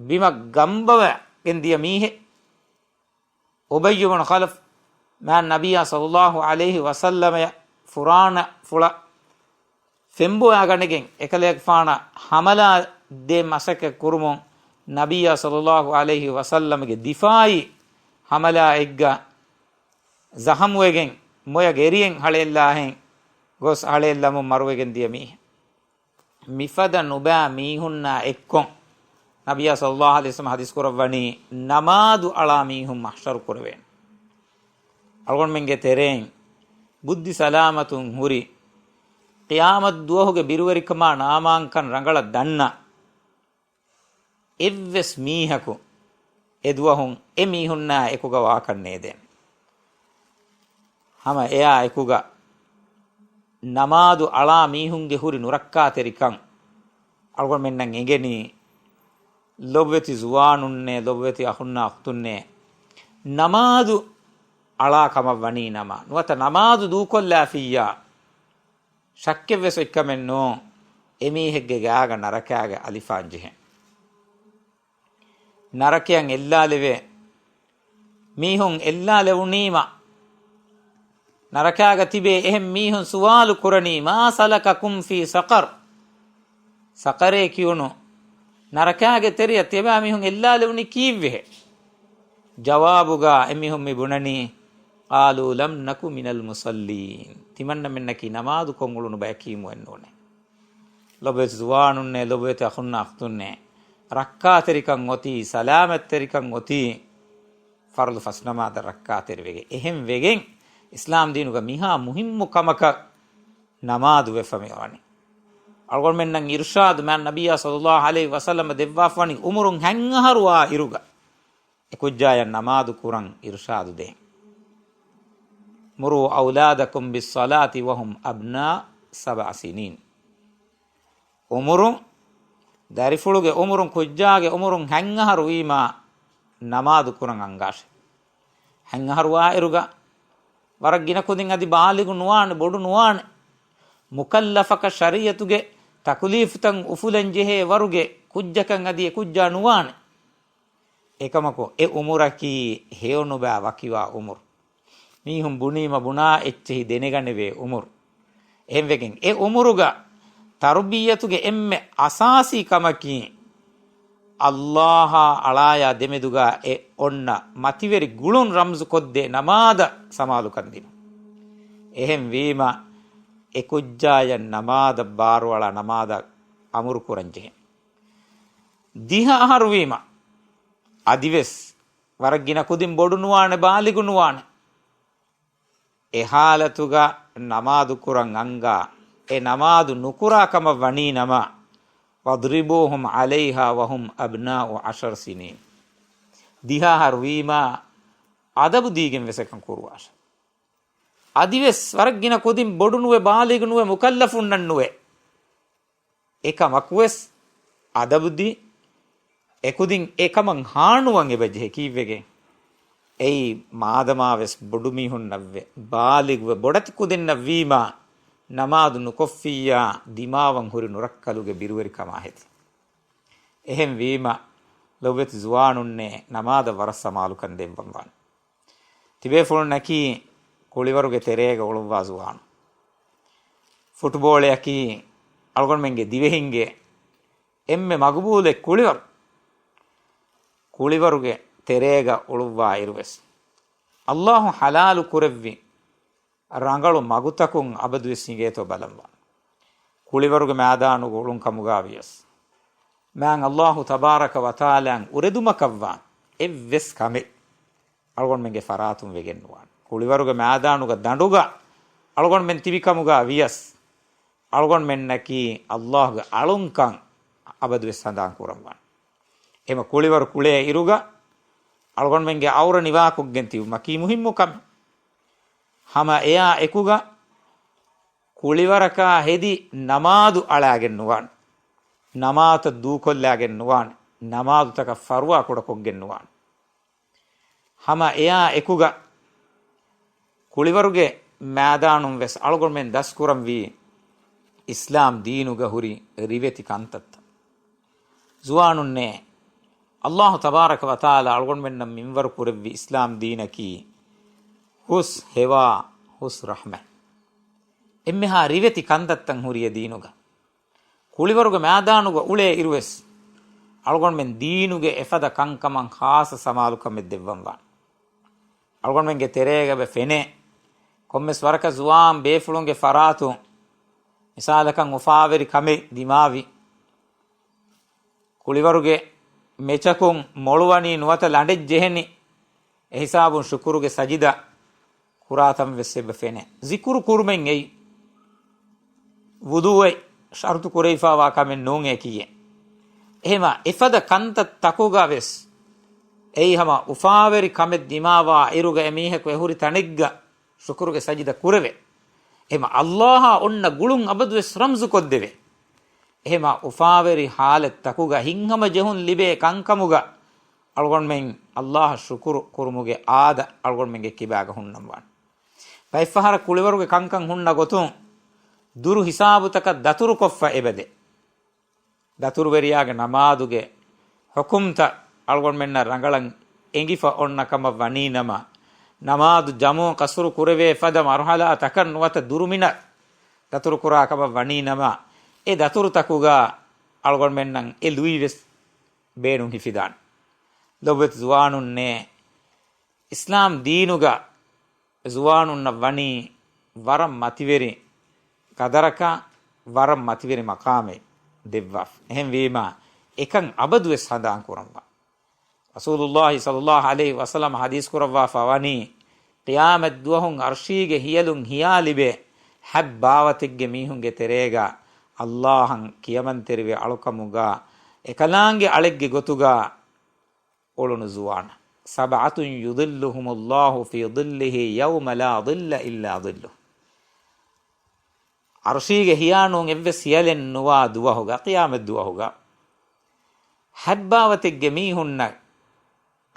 ބިމަށް ގަނބަވައިގެން ދިޔަ މީހެއް. އުބައްޔު ބުނު ޚަލަފް މާތް ނަބިއްޔާ ޞައްލައްލާހު ޢަލައިހި ވަސައްލަމަޔަށް ފުރާނަ ފުޅަށް ފެންބޮވާގަނެގެން އެކަލޭގެފާނަށް ޙަމަލާ ދޭން މަސައްކަތް ކުރުމުން ނަބިއްޔާ ޞައްލައްލާހު ޢަލައިހި ވަސައްލަމަގެ ދިފާޢީ ޙަމަލާއެއްގަ ޒަޚަމުވެގެން މޮޔަ ގެރިއެއް ހަޅޭއްލާހެން ގޮސް ހަޅޭއްލަމުން މަރުވެގެން ދިޔަ މީހެއް. މިފަދަ ނުބައި މީހުންނާ އެއްކޮށް ނަބިއްޔާ ޞައްލައްލާހު ޢަލައިހި ވަސައްލަމަ ޙަދީޘް ކުރައްވަނީ ނަމާދު އަޅާ މީހުން މަޙްޝަރު ކުރެވޭނެ. އަޅުގަނޑުމެންގެ ތެރެއިން ބުއްދި ސަލާމަތުން ހުރި ޤިޔާމަތް ދުވަހުގެ ބިރުވެރިކަމާ ނާމާންކަން ރަނގަޅަށް ދަންނަ އެއްވެސް މީހަކު އެ ދުވަހުން އެ މީހުންނާ އެކުގަ ވާކަށް ނޭދޭނެ. ހަމަ އެއާ އެކުގަ ނަމާދު އަޅާ މީހުންގެ ހުރި ނުރައްކާތެރިކަން އަޅުގަނޑުމެންނަށް އެނގެނީ، ލޮބުވެތި ޒުވާނުންނޭ، ލޮބުވެތި އަޚުންނާ އުޚްތުންނޭ، ނަމާދު އަޅާ ކަމަށް ވަނީ ނަމަ، ނުވަތަ ނަމާދު ދޫކޮށްލާފިއްޔާ، ޝައްކެއްވެސް އޮތްކަމެއް ނޫން، އެމީހެއްގެ ގާގަ ނަރަކާގަ އަލިފާން ޖެހެން. ނަރަކަޔަށް އެއްލާލެވޭ. މީހުން އެއްލާލެވުނީމަ، ނަރަކާގަ ތިބޭ އެހެން މީހުން ސުވާލު ކުރަނީ، "مَا سَلَكَكُمْ فِي سَقَرَ؟" ސަޤަރޭ ކިޔުނު ނަރަކާގެ ތެރެއަށް ތިޔަބައިމީހުން އެއްލާލެވުނީ ކީއްވެހޭ؟ ޖަވާބުގަ އެމީހުން މި ބުނަނީ، "قَالُوا لَمْ نَكُ مِنَ الْمُصَلِّينَ." ތިމަންނަމެންނަކީ ނަމާދު ކޮށް އުޅުނު ބަޔަކީމު އެއްނޫނޭ. ލޮބުވެތި ޒުވާނުންނޭ، ލޮބުވެތި އަޚުންނާ އުޚްތުންނޭ، ރައްކާތެރިކަން އޮތީ، ސަލާމަތްތެރިކަން އޮތީ، ފަރުޟު ފަސް ނަމާދަށް ރައްކާތެރިވެގެން. އެހެން ވެގެން، އިސްލާމް ދީނުގަ މިހާ މުހިއްމު ކަމަކަށް ނަމާދު ވެފަ މިވަނީ. އަޅުގަނޑުމެންނަށް އިރުޝާދު މާތް ނަބިއްޔާ ޞައްލައްލާހު ޢަލައިހި ވަސައްލަމަ ދެއްވާފަ ވަނީ އުމުރުން ހަތް އަހަރު ވާ އިރުގަ އެ ކުއްޖާޔަށް ނަމާދު ކުރަން އިރުޝާދު ދޭން. "مُرُوا أَوْلَادَكُمْ بِالصَّلَاةِ وَهُمْ أَبْنَاءُ سَبْعِ سِنِينَ." އުމުރުން، ދަރިފުޅުގެ އުމުރުން، ކުއްޖާގެ އުމުރުން ހަތް އަހަރު ވީމާ ނަމާދު ކުރަން އަންގާށެ. ހަތް އަހަރު ވާއިރުގަ ވަރަށް ގިނަ ކުދިން އަދި ބާލިޣު ނުވާނެ، ބޮޑު ނުވާނެ. މުކައްލަފަކަށް ޝަރީޢަތުގެ ތަކުލީފުތައް އުފުލަން ޖެހޭ ވަރުގެ ކުއްޖަކަށް އަދި އެ ކުއްޖާ ނުވާނެ. އެކަމަކު، އެ އުމުރަކީ ހެޔޮނުބައި ވަކިވާ އުމުރު. މީހުން ބުނީމަ ބުނާ އެއްޗެހި ދެނެގަނެވޭ އުމުރު. އެހެންވެގެން، އެ އުމުރުގަ ތަރުބިއްޔަތުގެ އެންމެ އަސާސީ ކަމަކީ، ﷲ އާ އަޅާޔާ ދެމެދުގަ އެ އޮންނަ މަތިވެރި ގުޅުން ރަމްޒު ކޮށްދޭ ނަމާދަށް ސަމާލުކަން ދިނުން. އެހެންވީމަ، އެ ކުއްޖާޔަށް ނަމާދަށް ބާރުއަޅާ، ނަމާދަށް އަމުރު ކުރަން ޖެހޭ. ދިހަ އަހަރު ވީމަ، އަދިވެސް ވަރަށް ގިނަ ކުދިން ބޮޑު ނުވާނެ، ބާލިޣު ނުވާނެ. އެ ހާލަތުގަ ނަމާދު ކުރަން އަންގާ، އެ ނަމާދު ނުކުރާ ކަމަށް ވަނީ ނަމަ، "وَاضْرِبُوهُمْ عَلَيْهَا وَهُمْ أَبْنَاءُ عَشْرِ سِنِينَ." ދިހަ އަހަރު ވީމާ، އަދަބު ދީގެން ވެސް އެކަން ކުރުވާށެ. އަދިވެސް ވަރަށް ގިނަ ކުދިން ބޮޑު ނުވެ، ބާލިޣު ނުވެ، މުކައްލަފުންނަށް ނުވެ. އެކަމަކުވެސް އަދަބުދީ، އެކުދިން އެކަމަށް ހާނުވަން އެބަޖެހޭ ކީއްވެގެން؟ އެއީ މާދަމާވެސް ބޮޑުމީހުންނަށްވެ، ބާލިޣުވެ، ބޮޑެތި ކުދިންނަށްވީމާ، ނަމާދު ނުކޮށްފިއްޔާ، ދިމާވަން ހުރި ނުރައްކަލުގެ ބިރުވެރިކަމާ ހެދި. އެހެންވީމަ، ލޮބުވެތި ޒުވާނުންނޭ، ނަމާދަށް ވަރަށް ސަމާލުކަން ދެއްވަންވާނެ. ތިބޭފުޅުންނަކީ ކުޅިވަރުގެ ތެރޭގަ އުޅުއްވާ ޒުވާނު. ފުޓުބޯޅަޔަކީ އަޅުގަނޑުމެންގެ ދިވެހިންގެ އެންމެ މަގުބޫލެއް ކުޅިވަރު. ކުޅިވަރުގެ ތެރޭގަ އުޅުއްވާ އިރުވެސް، އައްލާހު ޙަލާލު ކުރެއްވި ރަނގަޅު މަގުތަކުން އަބަދުވެސް ހިނގޭތޯ ބަލަންވާނެ. ކުޅިވަރުގެ މައިދާނުގަ އުޅުން ކަމުގަ ވިޔަސް، މާތް އައްލާހު ތަބާރަކަ ވަތަޢާލާއަށް އުރެދުމަކަށްވާ އެއްވެސް ކަމެއް އަޅުގަނޑުމެންގެ ފަރާތުން ވެގެން ނުވާނެ. ކުޅިވަރުގެ މައިދާނުގަ ދަނޑުގަ އަޅުގަނޑުމެން ތިބި ކަމުގަ ވިޔަސް، އަޅުގަނޑުމެންނަކީ އައްލާހުގެ އަޅުންކަން އަބަދުވެސް ހަނދާން ކުރަންވާނެ. އެމަ ކުޅިވަރު ކުޅޭ އިރުގަ އަޅުގަނޑުމެންގެ އައުރަ ނިވާކޮށްގެން ތިބުމަކީ މުހިއްމު ކަމެއް. ހަމަ އެއާ އެކުގަ ކުޅިވަރަކާ ހެދި ނަމާދު އަޅާގެން ނުވާނެ. ނަމާދުތައް ދޫކޮށްލާގެން ނުވާނެ. ނަމާދުތަކަށް ފަރުވާ ކުޑަކޮށްގެން ނުވާނެ. ހަމަ އެއާ އެކުގަ ކުޅިވަރުގެ މައިދާނުން ވެސް އަޅުގަނޑުމެން ދަސްކުރަންވީ އިސްލާމް ދީނުގަ ހުރި ރިވެތި ކަންތައްތައް. ޒުވާނުންނޭ، އައްލާހު ތަބާރަކަ ވަތަޢާލާ އަޅުގަނޑުމެންނަށް މިންވަރު ކުރެއްވި އިސްލާމް ދީނަކީ ހުސް ހެވާ، ހުސް ރަޙްމަތް. އެންމެހާ ރިވެތި ކަންތައްތައް ހުރި އެ ދީނުގަ. ކުޅިވަރުގެ މައިދާނުގަ އުޅޭ އިރުވެސް، އަޅުގަނޑުމެން ދީނުގެ އެފަދަ ކަންކަމަށް ޚާއްޞަ ސަމާލުކަމެއް ދެއްވަންވާނެ. އަޅުގަނޑުމެންގެ ތެރޭގަ އެބަ ފެނޭ، ކޮންމެސް ވަރަކަށް ޒުވާން ބޭފުޅުންގެ ފަރާތުން، މިސާލަކަށް އުފާވެރި ކަމެއް ދިމާވި، ކުޅިވަރުގެ މެޗަކުން މޮޅުވަނީ ނުވަތަ ލަނޑެއް ޖެހެނީ، އެހިސާބުން ޝުކުރުގެ ސަޖިދަ ކުރާތަން ވެސް އެބަ ފެނޭ. ޒިކުރު ކުރުމެއް އެއީ، ވުޟޫއެއް ޝަރުތު ކުރެވިފައިވާ ކަމެއް ނޫނޭ ކިޔޭ. އެހެމަ އެފަދަ ކަންތައް ތަކުގަ ވެސް އެއީ ހަމަ އުފާވެރި ކަމެއް ދިމާވާ އިރުގަ އެމީހަކު އެހުރި ތަނެއްގަ ޝުކުރުގެ ސަޖިދަ ކުރެވޭ. އެހެމަ އައްލާހާ އޮންނަ ގުޅުން އަބަދުވެސް ރަމްޒު ކޮށްދެވޭ. އެހެމަ އުފާވެރި ޙާލަތް ތަކުގަ ހިތްހަމަޖެހުން ލިބޭ ކަންކަމުގަ އަޅުގަނޑުމެން އައްލާހަށް ޝުކުރު ކުރުމުގެ އާދަ އަޅުގަނޑުމެންގެ ކިބާގަ ހުންނަންވާނެ. ބައެއްފަހަރަށް ކުޅިވަރުގެ ކަންކަން ހުންނަ ގޮތުން ދުރު ހިސާބުތަކަށް ދަތުރުކޮށްފަ އެބަދޭ. ދަތުރުވެރިޔާގެ ނަމާދުގެ ޙުކުމްތައް އަޅުގަނޑުމެންނަށް ރަނގަޅަށް އެނގިފަ އޮންނަ ކަމަށް ވަނީ ނަމަ، ނަމާދު ޖަމު ޤަޞްރު ކުރެވޭ ފަދަ މަރުޙަލާތަކަށް ނުވަތަ ދުރުމިނަށް ދަތުރުކުރާ ކަމަށް ވަނީ ނަމަ، އެ ދަތުރުތަކުގަ އަޅުގަނޑުމެންނަށް އެ ލުއިވެސް ބޭނުން ހިފިދާނެ. ލޮބުވެތި ޒުވާނުންނޭ، އިސްލާމް ދީނުގަ ޒުވާނުންނަށް ވަނީ ވަރަށް މަތިވެރި ޤަދަރަކާ، ވަރަށް މަތިވެރި މަޤާމެއް ދެއްވާފަ. އެހެންވީމާ، އެކަން އަބަދުވެސް ހަނދާން ކުރަންވާ. ރަސޫލުﷲ ޞައްލަﷲ ޢަލައިހި ވަސައްލަމަ ޙަދީޘް ކުރައްވާފަ ވަނީ، ޤިޔާމަތް ދުވަހުން ޢަރްޝީގެ ހިޔަލުން ހިޔާ ލިބޭ ހަތް ބާވަތެއްގެ މީހުންގެ ތެރޭގަ އައްލާހަށް ކިޔަމަންތެރިވެ އަޅުކަމުގަ އެކަލާނގެ އަޅެއްގެ ގޮތުގަ އުޅުނު ޒުވާނާ. سبعة يظلهم الله في ظله يوم لا ظل إلا ظله. ޢަރްޝީގެ ހިޔާ ނޫން އެއްވެސް ހިޔަލެއް ނުވާ ދުވަހުގަ، ޤިޔާމަތް ދުވަހުގަ، ހަތް ބާވަތެއްގެ މީހުންނަށް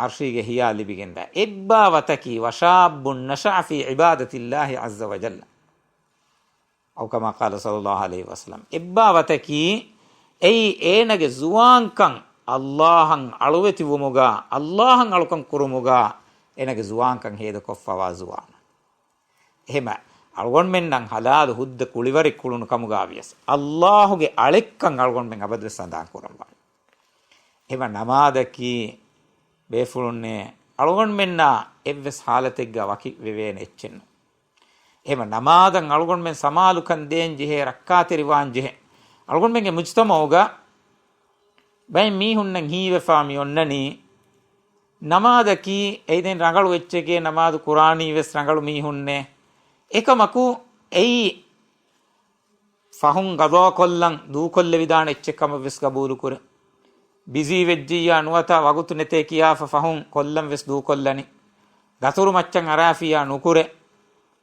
ޢަރްޝީގެ ހިޔާ ލިބިގެންދާ. އެއްބާވަތަކީ، وشاب نشأ في عبادة الله عز وجل. أو كما قال صلى الله عليه وسلم. އެއްބާވަތަކީ، އެއީ އޭނަގެ ޒުވާންކަން އައްލާހަށް އަޅުވެތިވުމުގަ، އައްލާހަށް އަޅުކަން ކުރުމުގަ، އޭނަގެ ޒުވާންކަން ހޭދަކޮށްފަވާ ޒުވާނާ. އެހެމަ، އަޅުގަނޑުމެންނަށް ޙަލާލު ހުއްދަ ކުޅިވަރެއް ކުޅުނު ކަމުގަ ވިޔަސް، އައްލާހުގެ އަޅެއްކަން އަޅުގަނޑުމެން އަބަދުވެސް ހަނދާން ކުރަންވާނެ. އެހެމަ، ނަމާދަކީ ބޭފުޅުންނޭ، އަޅުގަނޑުމެންނާ އެއްވެސް ޙާލަތެއްގަ ވަކި ވެވޭނެ އެއްޗެއް ނޫން. އެހެމަ، ނަމާދަށް އަޅުގަނޑުމެން ސަމާލުކަން ދޭން ޖެހޭ، ރައްކާތެރިވާން ޖެހޭ. އަޅުގަނޑުމެންގެ މުޖްތަމަޢުގަ ބައެއް މީހުންނަށް ހީވެފާ މި އޮންނަނީ، ނަމާދަކީ އެއީ ދެން ރަނގަޅު އެއްޗެކޭ، ނަމާދު ކުރާނީ ވެސް ރަނގަޅު މީހުންނޭ. އެކަމަކު، އެއީ ފަހުން ގަޟާކޮށްލަން ދޫކޮށްލެވިދާނެ އެއްޗެއް ކަމަށް ވެސް ގަބޫލުކުރޭ. ބިޒީ ވެއްޖިއްޔާ ނުވަތަ ވަގުތު ނެތޭ ކިޔާފަ ފަހުން ކޮށްލަން ވެސް ދޫކޮށްލަނީ. ދަތުރު މައްޗަށް އަރާފިއްޔާ ނުކުރޭ.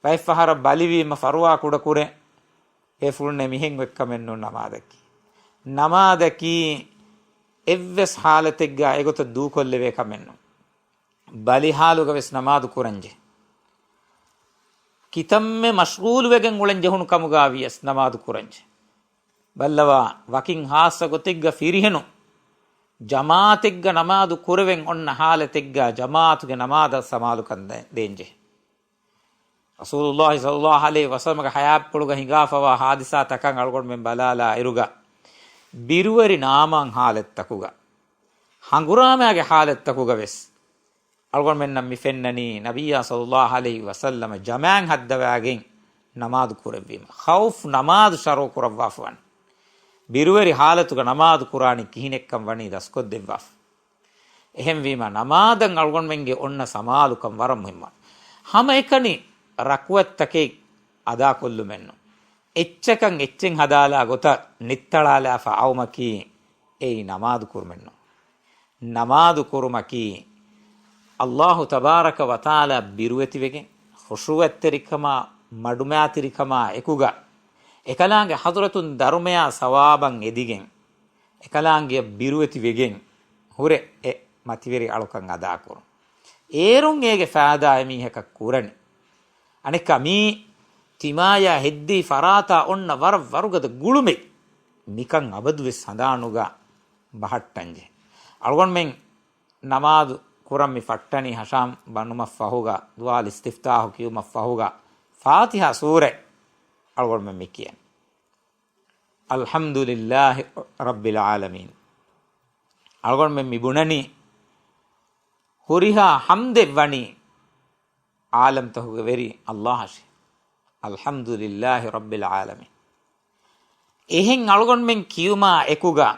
ބައެއްފަހަރަށް ބަލިވީމަ ފަރުވާ ކުޑަކުރޭ. ބޭފުޅުންނޭ، މިހެން އޮތްކަމެއް ނޫން ނަމާދަކީ. ނަމާދަކީ އެއްވެސް ހާލަތެއްގަ އެގޮތަށް ދޫކޮށްލެވޭ ކަމެއް ނޫން. ބަލި ހާލުގަ ވެސް ނަމާދު ކުރަންޖެހޭ. ކިތަންމެ މަޝްޣޫލުވެގެން އުޅެން ޖެހުނު ކަމުގަ ވިޔަސް ނަމާދު ކުރަންޖެހޭ. ބައްލަވާ، ވަކިން ޚާއްޞަ ގޮތެއްގަ ފިރިހެނުން ޖަމާޢަތެއްގަ ނަމާދު ކުރެވެން އޮންނަ ހާލަތެއްގަ ޖަމާޢަތުގެ ނަމާދަށް ސަމާލުކަން ދޭންޖެހޭ. ރަސޫލުﷲ ޞައްލަﷲ ޢަލައިހި ވަސައްލަމަގެ ޙަޔާތްޕުޅުގަ ހިނގާފަވާ ޙާދިސާތަކަށް އަޅުގަނޑުމެން ބަލާލާ އިރުގަ، ބިރުވެރި ނާމާން ޙާލަތްތަކުގަ، ހަނގުރާމައިގެ ޙާލަތްތަކުގަ ވެސް އަޅުގަނޑުމެންނަށް މި ފެންނަނީ، ނަބިއްޔާ ޞައްލަﷲ ޢަލައިހި ވަސައްލަމަ ޖަމާޢަތް ހައްދަވާގެން ނަމާދު ކުރެއްވީމަ، ޚައުފް ނަމާދު ޝަރުޢު ކުރައްވާފަ ވަނީ. ބިރުވެރި ޙާލަތުގަ ނަމާދު ކުރާނީ ކިހިނެއްކަން ވަނީ ދަސްކޮށްދެއްވާފަ. އެހެންވީމަ، ނަމާދަށް އަޅުގަނޑުމެންގެ އޮންނަ ސަމާލުކަން ވަރަށް މުހިއްމު. ހަމައެކަނި ރަކުޢަތްތަކެއް އަދާކޮށްލުމެއްނު. އެއްޗަކަށް އެއްޗެއް ހަދާލާ ގޮތަށް ނިއްތަޅާލާފަ އައުމަކީ އެއީ ނަމާދު ކުރުމެއްނު. ނަމާދު ކުރުމަކީ، ﷲ ތަބާރަކަ ވަތަޢާލާ ބިރުވެތިވެގެން، ޚުޝޫޢަތްތެރިކަމާ، މަޑުމައިތިރިކަމާ އެކުގަ، އެކަލާނގެ ޙަޟްރަތުން ދަރުމަޔާ ސަވާބަށް އެދިގެން، އެކަލާނގެ ބިރުވެތި ވެގެން ހުރެ އެ މަތިވެރި އަޅުކަން އަދާކުރުން. އޭރުން އޭގެ ފައިދާ އެމީހަކަށް ކުރަނީ. އަނެއްކާ މީ ތިމާޔާ ހެއްދީ ފަރާތާ އޮންނަ ވަރަށް ވަރުގަދަ ގުޅުމެއް. މިކަން އަބަދުވެސް ހަނދާނުގަ ބަހައްޓަންޖެހޭ. އަޅުގަނޑުމެން ނަމާދު ކުރަން މި ފައްޓަނީ ހަށާމް ބަނުމަށްފަހުގަ، ދުޢާ އިސްތިފްތާޙު ކިޔުމަށްފަހުގަ، ފާތިޙާ ސޫރަ އަޅުގަނޑުމެން މި ކިޔަނީ. އަލްޙަމްދުލިއްލާހި ރައްބިލް ޢާލަމީން. އަޅުގަނޑުމެން މި ބުނަނީ، ހުރިހާ ޙަމްދެއް ވަނީ ޢާލަމްތަކުގެ ވެރި ﷲ އަށެ. އަލްޙަމްދުލިއްލާހި ރައްބިލް ޢާލަމީން. އެހެން އަޅުގަނޑުމެން ކިޔުމާ އެކުގަ،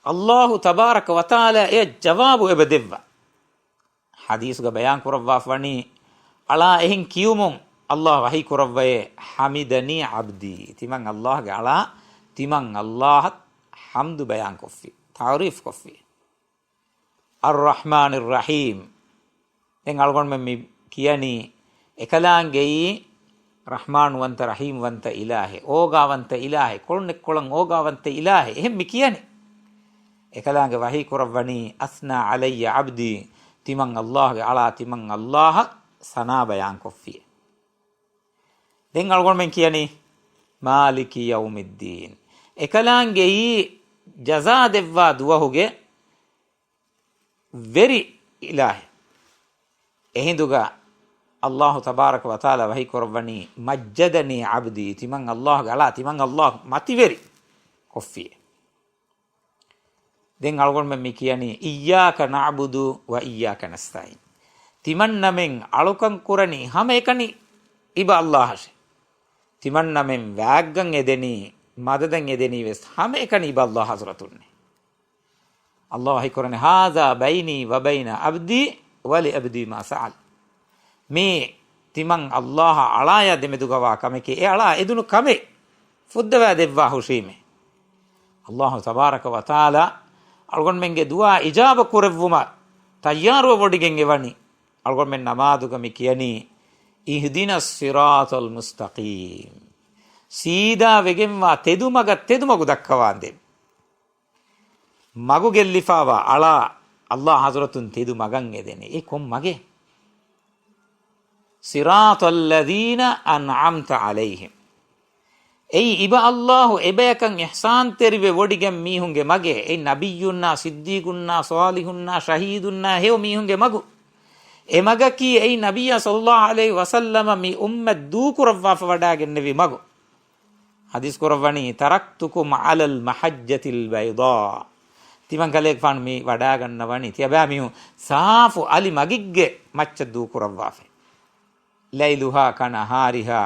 ﷲ ތަބާރަކަ ވަތަޢާލާ އެޔަށް ޖަވާބު އެބަ ދެއްވާ. ޙަދީޘުގަ ބަޔާން ކުރައްވާފަ ވަނީ، އަޅާ އެހެން ކިޔުމުން ﷲ ވަޙީ ކުރައްވައޭ، ޙަމިދަނީ ޢަބްދީ. ތިމަން ﷲ ގެ އަޅާ، ތިމަން ﷲ އަށް ޙަމްދު ބަޔާން ކޮށްފި، ތަޢުރީފް ކޮށްފި. އައްރަޙްމާނިއްރަޙީމް. ދެން އަޅުގަނޑުމެން މި ކިޔަނީ، އެކަލާނގެއީ ރަޙްމާންވަންތަ ރަޙީމްވަންތަ އިލާހެއް، އޯގާވަންތަ އިލާހެއް، ކޮޅުންނެއްކޮޅަށް އޯގާވަންތަ އިލާހެއް. އެހެން މި ކިޔަނީ. އެކަލާނގެ ވަޙީ ކުރައްވަނީ، އަސްނާ ޢަލައްޔަ ޢަބްދީ، ތިމަން ﷲ ގެ އަޅާ، ތިމަން ﷲ އަށް ސަނާ ބަޔާން ކޮށްފި. ދެން އަޅުގަނޑުމެން ކިޔަނީ، މާލިކި ޔައުމިއްދީން. އެކަލާނގެއީ ޖަޒާ ދެއްވާ ދުވަހުގެ ވެރި އިލާހެއް. އެހިނދުގަ ﷲ ތަބާރަކަ ވަތަޢާލާ ވަޙީ ކުރައްވަނީ، މައްޖަދަނީ ޢަބްދީ، ތިމަން ﷲ ގެ އަޅާ، ތިމަން ﷲ މަތިވެރި ކޮށްފި. ދެން އަޅުގަނޑުމެން މި ކިޔަނީ، އިއްޔާކަ ނަޢުބުދު ވަ އިއްޔާކަ ނަސްތަޢީން. ތިމަންނަމެން އަޅުކަން ކުރަނީ ހަމައެކަނި އިބަ ﷲ އަށެ. ތިމަންނަމެން ވާގްގަން އެދެނީ، މަދަދަށް އެދެނީ ވެސް ހަމައެކަނި އިބަ ﷲ ޙަޟްރަތުންނޭ. ﷲ ވަޙީ ކުރަނީ، ހާޛާ ބައިނީ ވަ ބައިނަ ޢަބްދީ ވަލި ޢަބްދީ މާ ސައަލް. މީ ތިމަން ﷲ އާ އަޅާޔާ ދެމެދުގަވާ ކަމެކޭ، އެ އަޅާ އެދުނު ކަމެއް ފުއްދަވާ ދެއްވާ ހުށީމޭ. ﷲ ތަބާރަކަ ވަތަޢާލާ އަޅުގަނޑުމެންގެ ދުޢާ އިޖާބަ ކުރެއްވުމަށް ތައްޔާރުވެވޮޑިގެން އެވަނީ. އަޅުގަނޑުމެން ނަމާދުގަ މި ކިޔަނީ، اهدنا الصراط المستقيم. ސީދާ ވެގެންވާ ތެދު މަގަށް ތެދު މަގު ދައްކަވާނދޭ. މަގު ގެއްލިފާވާ އަޅާ ﷲ ޙަޟްރަތުން ތެދު މަގަށް އެދެނީ. އެ ކޮން މަގެއް؟ صراط الذين أنعمت عليهم. އެއީ އިބަ ﷲ އެބަޔަކަށް އިޙްސާންތެރިވެ ވޮޑިގެން މީހުންގެ މަގެއް. އެއީ ނަބިއްޔުންނާ، ޞިއްދީޤުންނާ، ޞާލިޙުންނާ، ޝަހީދުންނާ ހެޔޮ މީހުންގެ މަގު. އެ މަގަކީ އެއީ ނަބިއްޔާ ޞައްލަﷲ ޢަލައިހި ވަސައްލަމަ މި އުއްމަތް ދޫކުރައްވާފަ ވަޑާގެންނެވި މަގު. ޙަދީޘް ކުރައްވަނީ، تركتكم على المحجة البيضاء. ތިމަން ކަލޭގެފާނު މި ވަޑާގަންނަވަނީ ތިޔަބައިމީހުން ސާފު އަލި މަގެއްގެ މައްޗަށް ދޫކުރައްވާފަ. ليلها كنهارها.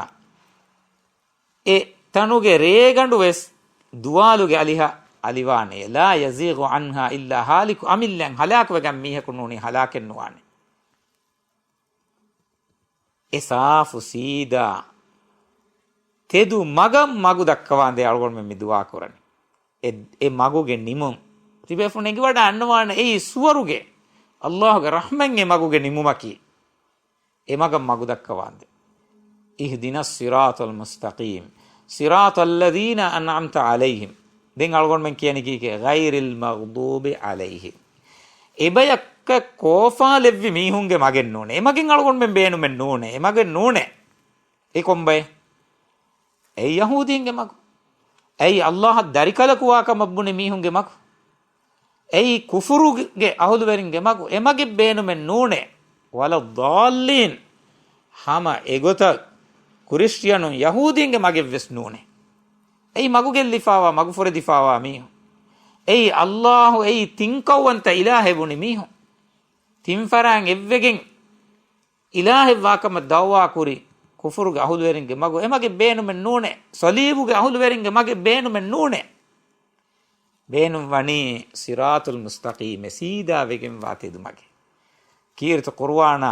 އެ ތަނުގެ ރޭގަނޑު ވެސް ދުވާލުގެ އަލިހަށް އަލިވާނެ. لا يزيغ عنها إلا هالك. އަމިއްލައަށް ހަލާކުވެގެން މީހަކު ނޫނީ ހަލާކެއް ނުވާނެ. އެ ސާފު ސީދާ ތެދު މަގަށް މަގު ދައްކަވާނދޭ އަޅުގަނޑުމެން މި ދުޢާ ކުރަނީ. އެ، އެ މަގުގެ ނިމުން ތިބޭފުޅުން އެނގިވަޑައިގަންނަވާނެ އެއީ ސުވަރުގެ ﷲ ގެ ރަޙްމަތް އެ މަގުގެ ނިމުމަކީ. އެ މަގަށް މަގު ދައްކަވާނދޭ. اهدنا الصراط المستقيم صراط الذين أنعمت عليهم. ދެން އަޅުގަނޑުމެން ކިޔަނީ ކީކޭ؟ ޣައިރިލް މަޣްޟޫބި ޢަލައިހިމް. އެބަޔަކަށް ކޯފާލެއްވި މީހުންގެ މަގެއް ނޫނޭ. އެމަގެއް އަޅުގަނޑުމެން ބޭނުމެއް ނޫނޭ. އެމަގެއް ނޫނޭ. އެ ކޮންބައެއް؟ އެއީ ޔަހޫދީންގެ މަގު. އެއީ އައްލާހަށް ދަރިކަލަކު ވާކަމަށް ބުނި މީހުންގެ މަގު. އެއީ ކުފުރުގެ އަހުލުވެރިންގެ މަގު. އެމަގެއް ބޭނުމެއް ނޫނޭ. ވަލައްޟާއްލީން. ހަމަ އެގޮތަށް ކްރިސްޓިއަނުން ޔަހޫދީންގެ މަގެއްވެސް ނޫނޭ. އެއީ މަގު ގެއްލިފާވާ، މަގު ފުރެދިފާވާ މީހުން. އެއީ އައްލާހު އެއީ ތިންކައުވަންތަ އިލާހެއް ބުނި މީހުން. ތިން ފަރާތް އެއްވެގެން އިލާހެއް ވާކަމަށް ދައުވާ ކުރި، ކުފުރުގެ އަހުލުވެރިންގެ މަގު އެމަގެއް ބޭނުމެއް ނޫނޭ. ޞަލީބުގެ އަހުލުވެރިންގެ މަގެއް ބޭނުމެއް ނޫނޭ. ބޭނުން ވަނީ ޞިރާޠުލް މުސްތަޤީމް، ސީދާ ވެގެންވާ ތެދު މަގެއް. ކީރިތި ޤުރުއާނާ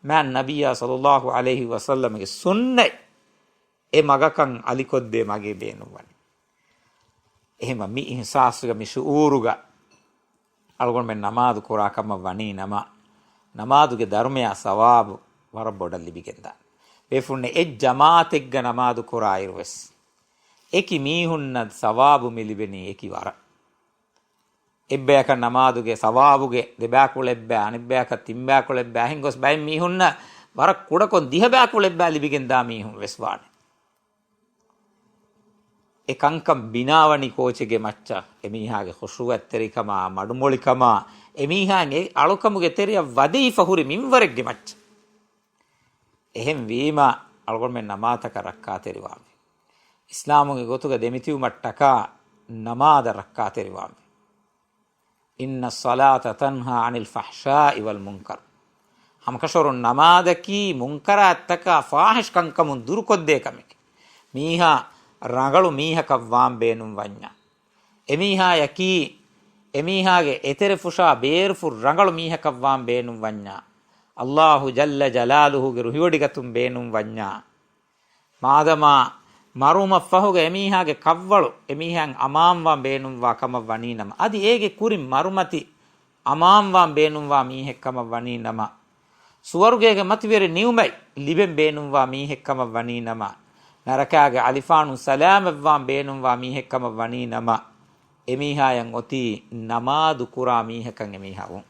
މާތް ނަބިއްޔާ ޞައްލައްލާހު ޢަލައިހި ވަސައްލަމްގެ ސުންނަތް އެ މަގަކަށް އަލިކޮށްދޭ މަގެއް ބޭނުން ވަނީ. އެހެންވެ މި އިޙްސާސްގަ، މި ޝުޢޫރުގަ އަޅުގަނޑުމެން ނަމާދު ކުރާ ކަމަށް ވަނީ ނަމަ، ނަމާދުގެ ދަރުމަޔާ ސަވާބު ވަރަށް ބޮޑަށް ލިބިގެންދާނެ. ބޭފުޅުންނެއް އެއް ޖަމާޢަތެއްގަ ނަމާދު ކުރާއިރުވެސް، އެކި މީހުންނަށް ސަވާބު މި ލިބެނީ އެކި ވަރަށް. އެއްބަޔަކަށް ނަމާދުގެ ސަވާބުގެ ދެބައިކުޅަ އެއްބައި، އަނެއްބަޔަކަށް ތިންބައިކުޅަ އެއްބައި، އެހެން ގޮސް ބައެއް މީހުންނަށް ވަރަށް ކުޑަކޮށް ދިހަ ބައިކުޅަ އެއްބައި ލިބިގެންދާ މީހުން ވެސް ވާނެ. އެ ކަންކަން ބިނާވަނީ ކޯޗެއްގެ މައްޗަށް؟ އެމީހާގެ ޚުޝޫޢަށްތެރިކަމާ، މަޑުމޮޅިކަމާ، އެމީހާ އެ އަޅުކަމުގެ ތެރެއަށް ވަދެވިފަ ހުރި މިންވަރެއްގެ މައްޗަށް. އެހެންވީމަ، އަޅުގަނޑުމެން ނަމާދަކަށް ރައްކާތެރިވާންވީ. އިސްލާމުގެ ގޮތުގަ ދެމިތިބުމަށްޓަކާ ނަމާދަށް ރައްކާތެރިވާންވީ. إن الصلاة تنهى عن الفحشاء والمنكر. ހަމަކަށަވަރުން ނަމާދަކީ މުންކަރާތްތަކާ ފާޙިޝް ކަންކަމުން ދުރުކޮށްދޭ ކަމެކޭ. މީހާ ރަނގަޅު މީހަކަށް ވާން ބޭނުން ވަންޏާ، އެމީހާޔަކީ، އެމީހާގެ އެތެރެފުށާ ބޭރުފުށް ރަނގަޅު މީހަކަށް ވާން ބޭނުން ވަންޏާ، އައްލާހު ޖައްލަ ޖަލާލުހުގެ ރުހިވޮޑިގަތުން ބޭނުން ވަންޏާ، މާދަމާ މަރުވުމަށްފަހުގަ އެމީހާގެ ކަށްވަޅު އެމީހާއަށް އަމާންވާން ބޭނުންވާ ކަމަށް ވަނީ ނަމަ، އަދި އޭގެ ކުރިން މަރުމަތި އަމާންވާން ބޭނުންވާ މީހެއް ކަމަށް ވަނީ ނަމަ، ސުވަރުގޭގެ މަތިވެރި ނިޢުމަތް ލިބެން ބޭނުންވާ މީހެއް ކަމަށް ވަނީ ނަމަ، ނަރަކާގެ އަލިފާނުން ސަލާމަތްވާން ބޭނުންވާ މީހެއް ކަމަށް ވަނީ ނަމަ، އެމީހާޔަށް އޮތީ ނަމާދު ކުރާ މީހަކަށް އެމީހާ ވުން.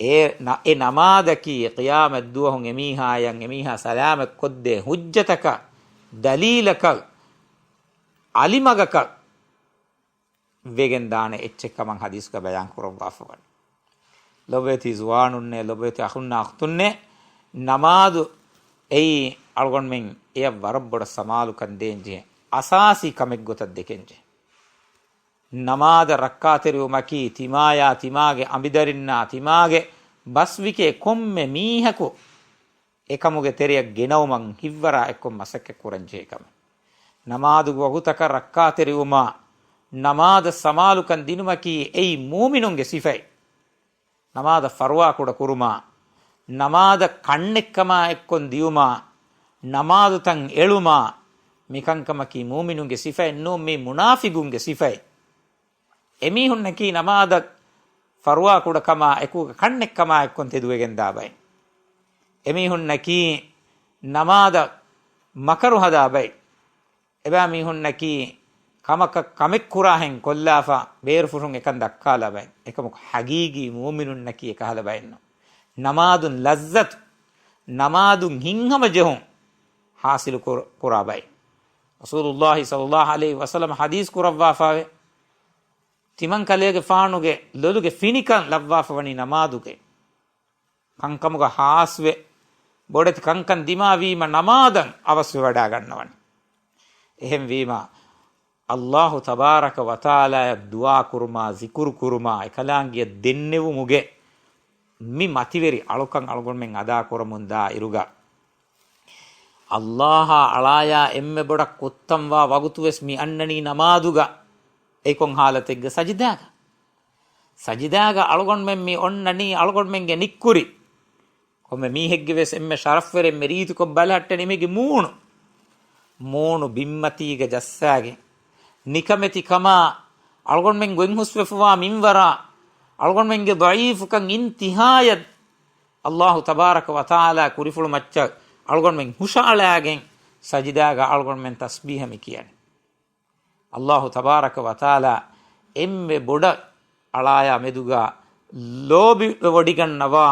އެ ނަ-، އެ ނަމާދަކީ ޤިޔާމަތްދުވަހު އެމީހާޔަށް އެމީހާ ސަލާމަތްކޮށްދޭ ޙުއްޖަތަކަށް، ދަލީލަކަށް، އަލިމަގަކަށް ވެގެންދާނެ އެއްޗެއް ކަމަށް ޙަދީޘްގަ ބަޔާން ކުރައްވާފަވަނީ. ލޮބުވެތި ޒުވާނުންނޭ، ލޮބުވެތި އަޚުންނާ އުޚްތުންނޭ، ނަމާދު އެއީ އަޅުގަނޑުމެން އެޔަށް ވަރަށް ބޮޑަށް ސަމާލުކަން ދޭންޖެހޭ އަސާސީ ކަމެއް ގޮތަށް ދެކެންޖެހޭ. ނަމާދަށް ރައްކާތެރިވުމަކީ ތިމާޔާ، ތިމާގެ އަނބިދަރިންނާ، ތިމާގެ ބަސްވިކޭ ކޮންމެ މީހަކު އެކަމުގެ ތެރެއަށް ގެނައުމަށް ހިތްވަރާ އެއްކޮށް މަސައްކަތް ކުރަންޖެހޭ ކަމެއް. ނަމާދުގެ ވަގުތަކަށް ރައްކާތެރިވުމާ، ނަމާދަށް ސަމާލުކަން ދިނުމަކީ އެއީ މޫމިނުންގެ ސިފައެއް. ނަމާދަށް ފަރުވާކުޑަ ކުރުމާ، ނަމާދަށް ކަންނެއްކަމާ އެއްކޮށް ދިޔުމާ، ނަމާދުތައް އެޅުމާ، މިކަންކަމަކީ މޫމިނުންގެ ސިފައެއް ނޫން، މީ މުނާފިގުންގެ ސިފައެއް. އެމީހުންނަކީ ނަމާދަށް ފަރުވާކުޑަކަމާ އެކުގަ ކަންނެއްކަމާ އެއްކޮށް ތެދުވެގެންދާ ބައެއް. އެމީހުންނަކީ ނަމާދަށް މަކަރު ހަދާ ބައެއް. އެބައިމީހުންނަކީ ކަމަކަށް ކަމެއް ކުރާހެން ކޮށްލާފަ ބޭރުފުށުން އެކަން ދައްކާލާ ބައެއް. އެކަމަކު ޙަޤީޤީ މޫމިނުންނަކީ އެކަހަލަ ބައެއްނު. ނަމާދުން ލައްޒަތު، ނަމާދުން ހިތްހަމަޖެހުން ޙާޞިލު ކުރ-، ކުރާ ބައެއް. ރަސޫލުﷲ ޞައްލަﷲ ޢަލައިހި ވަސައްލަމަ ޙަދީޘް ކުރައްވާފައެވެ. ތިމަން ކަލޭގެފާނުގެ ލޮލުގެ ފިނިކަން ލައްވާފަވަނީ ނަމާދުގައި. ކަންކަމުގަ ޚާއްޞުވެ، ބޮޑެތި ކަންކަން ދިމާވީމަ ނަމާދަށް އަވަސްވެވަޑާގަންނަވަނީ. އެހެންވީމަ، ﷲ ތަބާރަކަ ވަތަޢާލާއަށް ދުޢާ ކުރުމާ، ޒިކުރު ކުރުމާ، އެކަލާނގެއަށް ދެންނެވުމުގެ މި މަތިވެރި އަޅުކަން އަޅުގަނޑުމެން އަދާ ކުރަމުންދާ އިރުގަ، ﷲ އާ އަޅާޔާ އެންމެ ބޮޑަށް ކުއްތަންވާ ވަގުތުވެސް މި އަންނަނީ ނަމާދުގަ. އެ ކޮން ޙާލަތެއްގަ؟ ސަޖިދާގަ. ސަޖިދާގަ އަޅުގަނޑުމެން މި އޮންނަނީ އަޅުގަނޑުމެންގެ ނިއްކުރި. ކޮންމެ މީހެއްގެ ވެސް އެންމެ ޝަރަފްވެރި، އެންމެ ރީތިކޮށް ބަލަހައްޓަނީ މީގެ މޫނު. މޫނު ބިންމަތީގަ ޖައްސާގެން، ނިކަމެތި ކަމާ، އަޅުގަނޑުމެން ގޮތްހުސްވެފަވާ މިންވަރާ، އަޅުގަނޑުމެންގެ ޟަޢީފުކަން އިންތިހާޔަށް ﷲ ތަބާރަކަ ވަތަޢާލާ ކުރިފުޅު މައްޗަށް އަޅުގަނޑުމެން ހުށައަޅާގެން ސަޖިދާގަ އަޅުގަނޑުމެން ތަސްބީޙަ މި ކިޔަނީ. އައްލާހު ތަބާރަކަ ވަތަޢާލާ އެންމެ ބޮޑަށް އަޅާޔާ މެދުގަ ލޯބިވޮޑިގަންނަވާ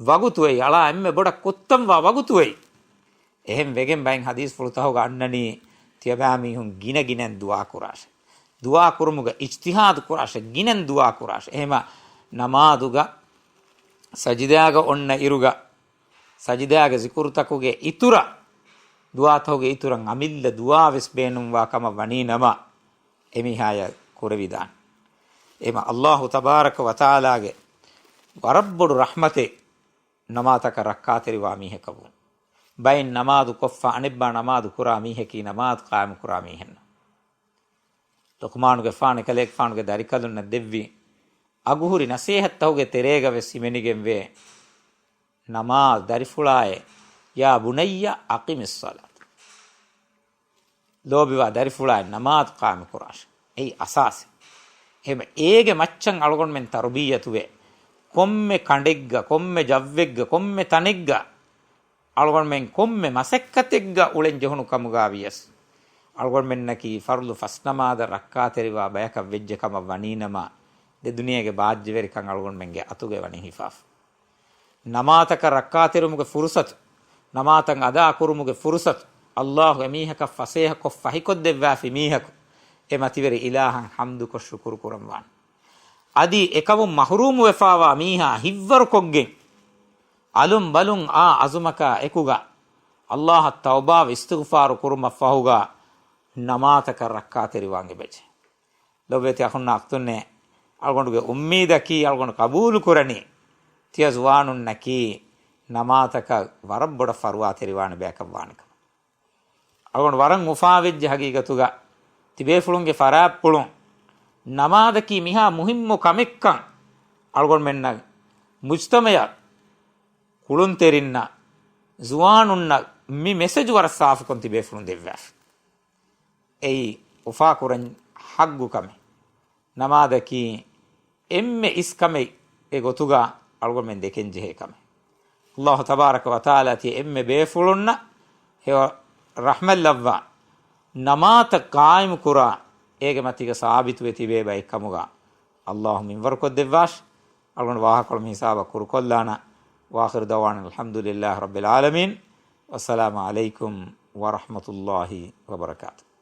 ވަގުތު އެއީ، އަޅާ އެންމެ ބޮޑަށް ކުއްތަންވާ ވަގުތު އެއީ. އެހެން ވެގެން ބައެއް ޙަދީޘްފުޅުތަކުގަ އަންނަނީ، ތިޔަބައިމީހުން ގިނަ ގިނައިން ދުޢާ ކުރާށޭ. ދުޢާ ކުރުމުގަ އިޖްތިހާދު ކުރާށޭ، ގިނައިން ދުޢާ ކުރާށޭ. އެހެމަ ނަމާދުގަ ސަޖިދާގަ އޮންނަ އިރުގަ، ސަޖިދާގެ ޒިކުރުތަކުގެ އިތުރަށް، ދުޢާތަކުގެ އިތުރަށް އަމިއްލަ ދުޢާ ވެސް ބޭނުންވާ ކަމަށް ވަނީ ނަމަ، އެމީހާޔަށް ކުރެވިދާނެ. އެހެމަ އައްލާހު ތަބާރަކަ ވަތަޢާލާގެ ވަރަށް ބޮޑު ރަޙްމަތެއް ނަމާދަކަށް ރައްކާތެރިވާ މީހަކަށްވުން. ބައެއް ނަމާދު ކޮށްފަ އަނެއްބާ ނަމާދު ކުރާ މީހަކީ ނަމާދު ޤާއިމު ކުރާ މީހެއްނު. ލުޤްމާނުގެފާނު އެކަލޭގެފާނުގެ ދަރިކަލުންނަށް ދެއްވި އަގުހުރި ނަސޭހަތްތަކުގެ ތެރޭގަ ވެސް ހިމެނިގެންވޭ، ނަމާދު ދަރިފުޅާއޭ، يا بني أقم الصلاة. ލޯބިވާ ދަރިފުޅާ، ނަމާދު ޤާއިމު ކުރާށޭ. އެއީ އަސާސެއް. އެހެމަ އޭގެ މައްޗަށް އަޅުގަނޑުމެން ތަރުބިއްޔަތުވެ، ކޮންމެ ކަނޑެއްގަ، ކޮންމެ ޖައްވެއްގަ، ކޮންމެ ތަނެއްގަ އަޅުގަނޑުމެން ކޮންމެ މަސައްކަތެއްގަ އުޅެން ޖެހުނު ކަމުގަ ވިޔަސް، އަޅުގަނޑުމެންނަކީ ފަރުޟު ފަސް ނަމާދަށް ރައްކާތެރިވާ ބަޔަކަށް ވެއްޖެ ކަމަށް ވަނީނަމަ، ދެ ދުނިޔޭގެ ބާއްޖަވެރިކަން އަޅުގަނޑުމެންގެ އަތުގައި ވަނީ ހިފާފަ. ނަމާދަކަށް ރައްކާތެރިވުމުގެ ފުރުޞަތު، ނަމާދަށް އަދާ ކުރުމުގެ ފުރުޞަތު، އައްލާހު އެމީހަކަށް ފަސޭހަކޮށް ފަހިކޮށްދެއްވާފި މީހަކު، އެ މަތިވެރި އިލާހަށް ޙަމްދުކޮށް ޝުކުރު ކުރަންވާނެ. އަދި އެކަމުން މަޙްރޫމުވެފާވާ މީހާ ހިތްވަރުކޮށްގެން، އަލުން ބަލުން އާ އަޒުމަކާ އެކުގަ، އައްލާހަށް ތައުބާވެ އިސްތިޣްފާރު ކުރުމަށްފަހުގަ، ނަމާދަކަށް ރައްކާތެރިވާން އެބަޖެހޭ. ލޮބުވެތި އަޚުންނާ އުޚްތުންނޭ، އަޅުގަނޑުގެ އުއްމީދަކީ އަޅުގަނޑު ޤަބޫލު ކުރަނީ، ތިޔަ ޒުވާނުންނަކީ ނަމާދަކަށް ވަރަށް ބޮޑަށް ފަރުވާތެރިވާނެ ބަޔަކަށް ވާނެ ކަމަށް. އަޅުގަނޑު ވަރަށް އުފާވެއްޖެ ހަގީގަތުގަ ތިބޭފުޅުންގެ ފަރާތްޕުޅުން ނަމާދަކީ މިހާ މުހިއްމު ކަމެއްކަން އަޅުގަނޑުމެންނަށް، މުޖްތަމަޢަށް، ކުޅުންތެރިންނަށް، ޒުވާނުންނަށް މި މެސެޖު ވަރަށް ސާފުކޮށް ތިބޭފުޅުން ދެއްވާފި. އެއީ އުފާކުރަން ޙައްޤު ކަމެއް. ނަމާދަކީ އެންމެ އިސް ކަމެއް އެ ގޮތުގަ އަޅުގަނޑުމެން ދެކެންޖެހޭ ކަމެއް. އައްލާހު ތަބާރަކަ ވަތަޢާލާ ތިޔަ އެންމެ ބޭފުޅުންނަށް ހެޔޮ ރަޙްމަތްލައްވާ، ނަމާދަށް ޤާއިމު ކުރާ، އޭގެ މަތީގަ ސާބިތުވެ ތިބޭ ބައެއް ކަމުގަ އައްލާހު މިންވަރުކޮށްދެއްވާށި. އަޅުގަނޑު ވާހަކަކޮޅު މި ހިސާބަށް ކުރުކޮށްލާނަން. وآخر دعوانا أن الحمد لله رب العالمين. والسلام عليكم ورحمة الله وبركاته.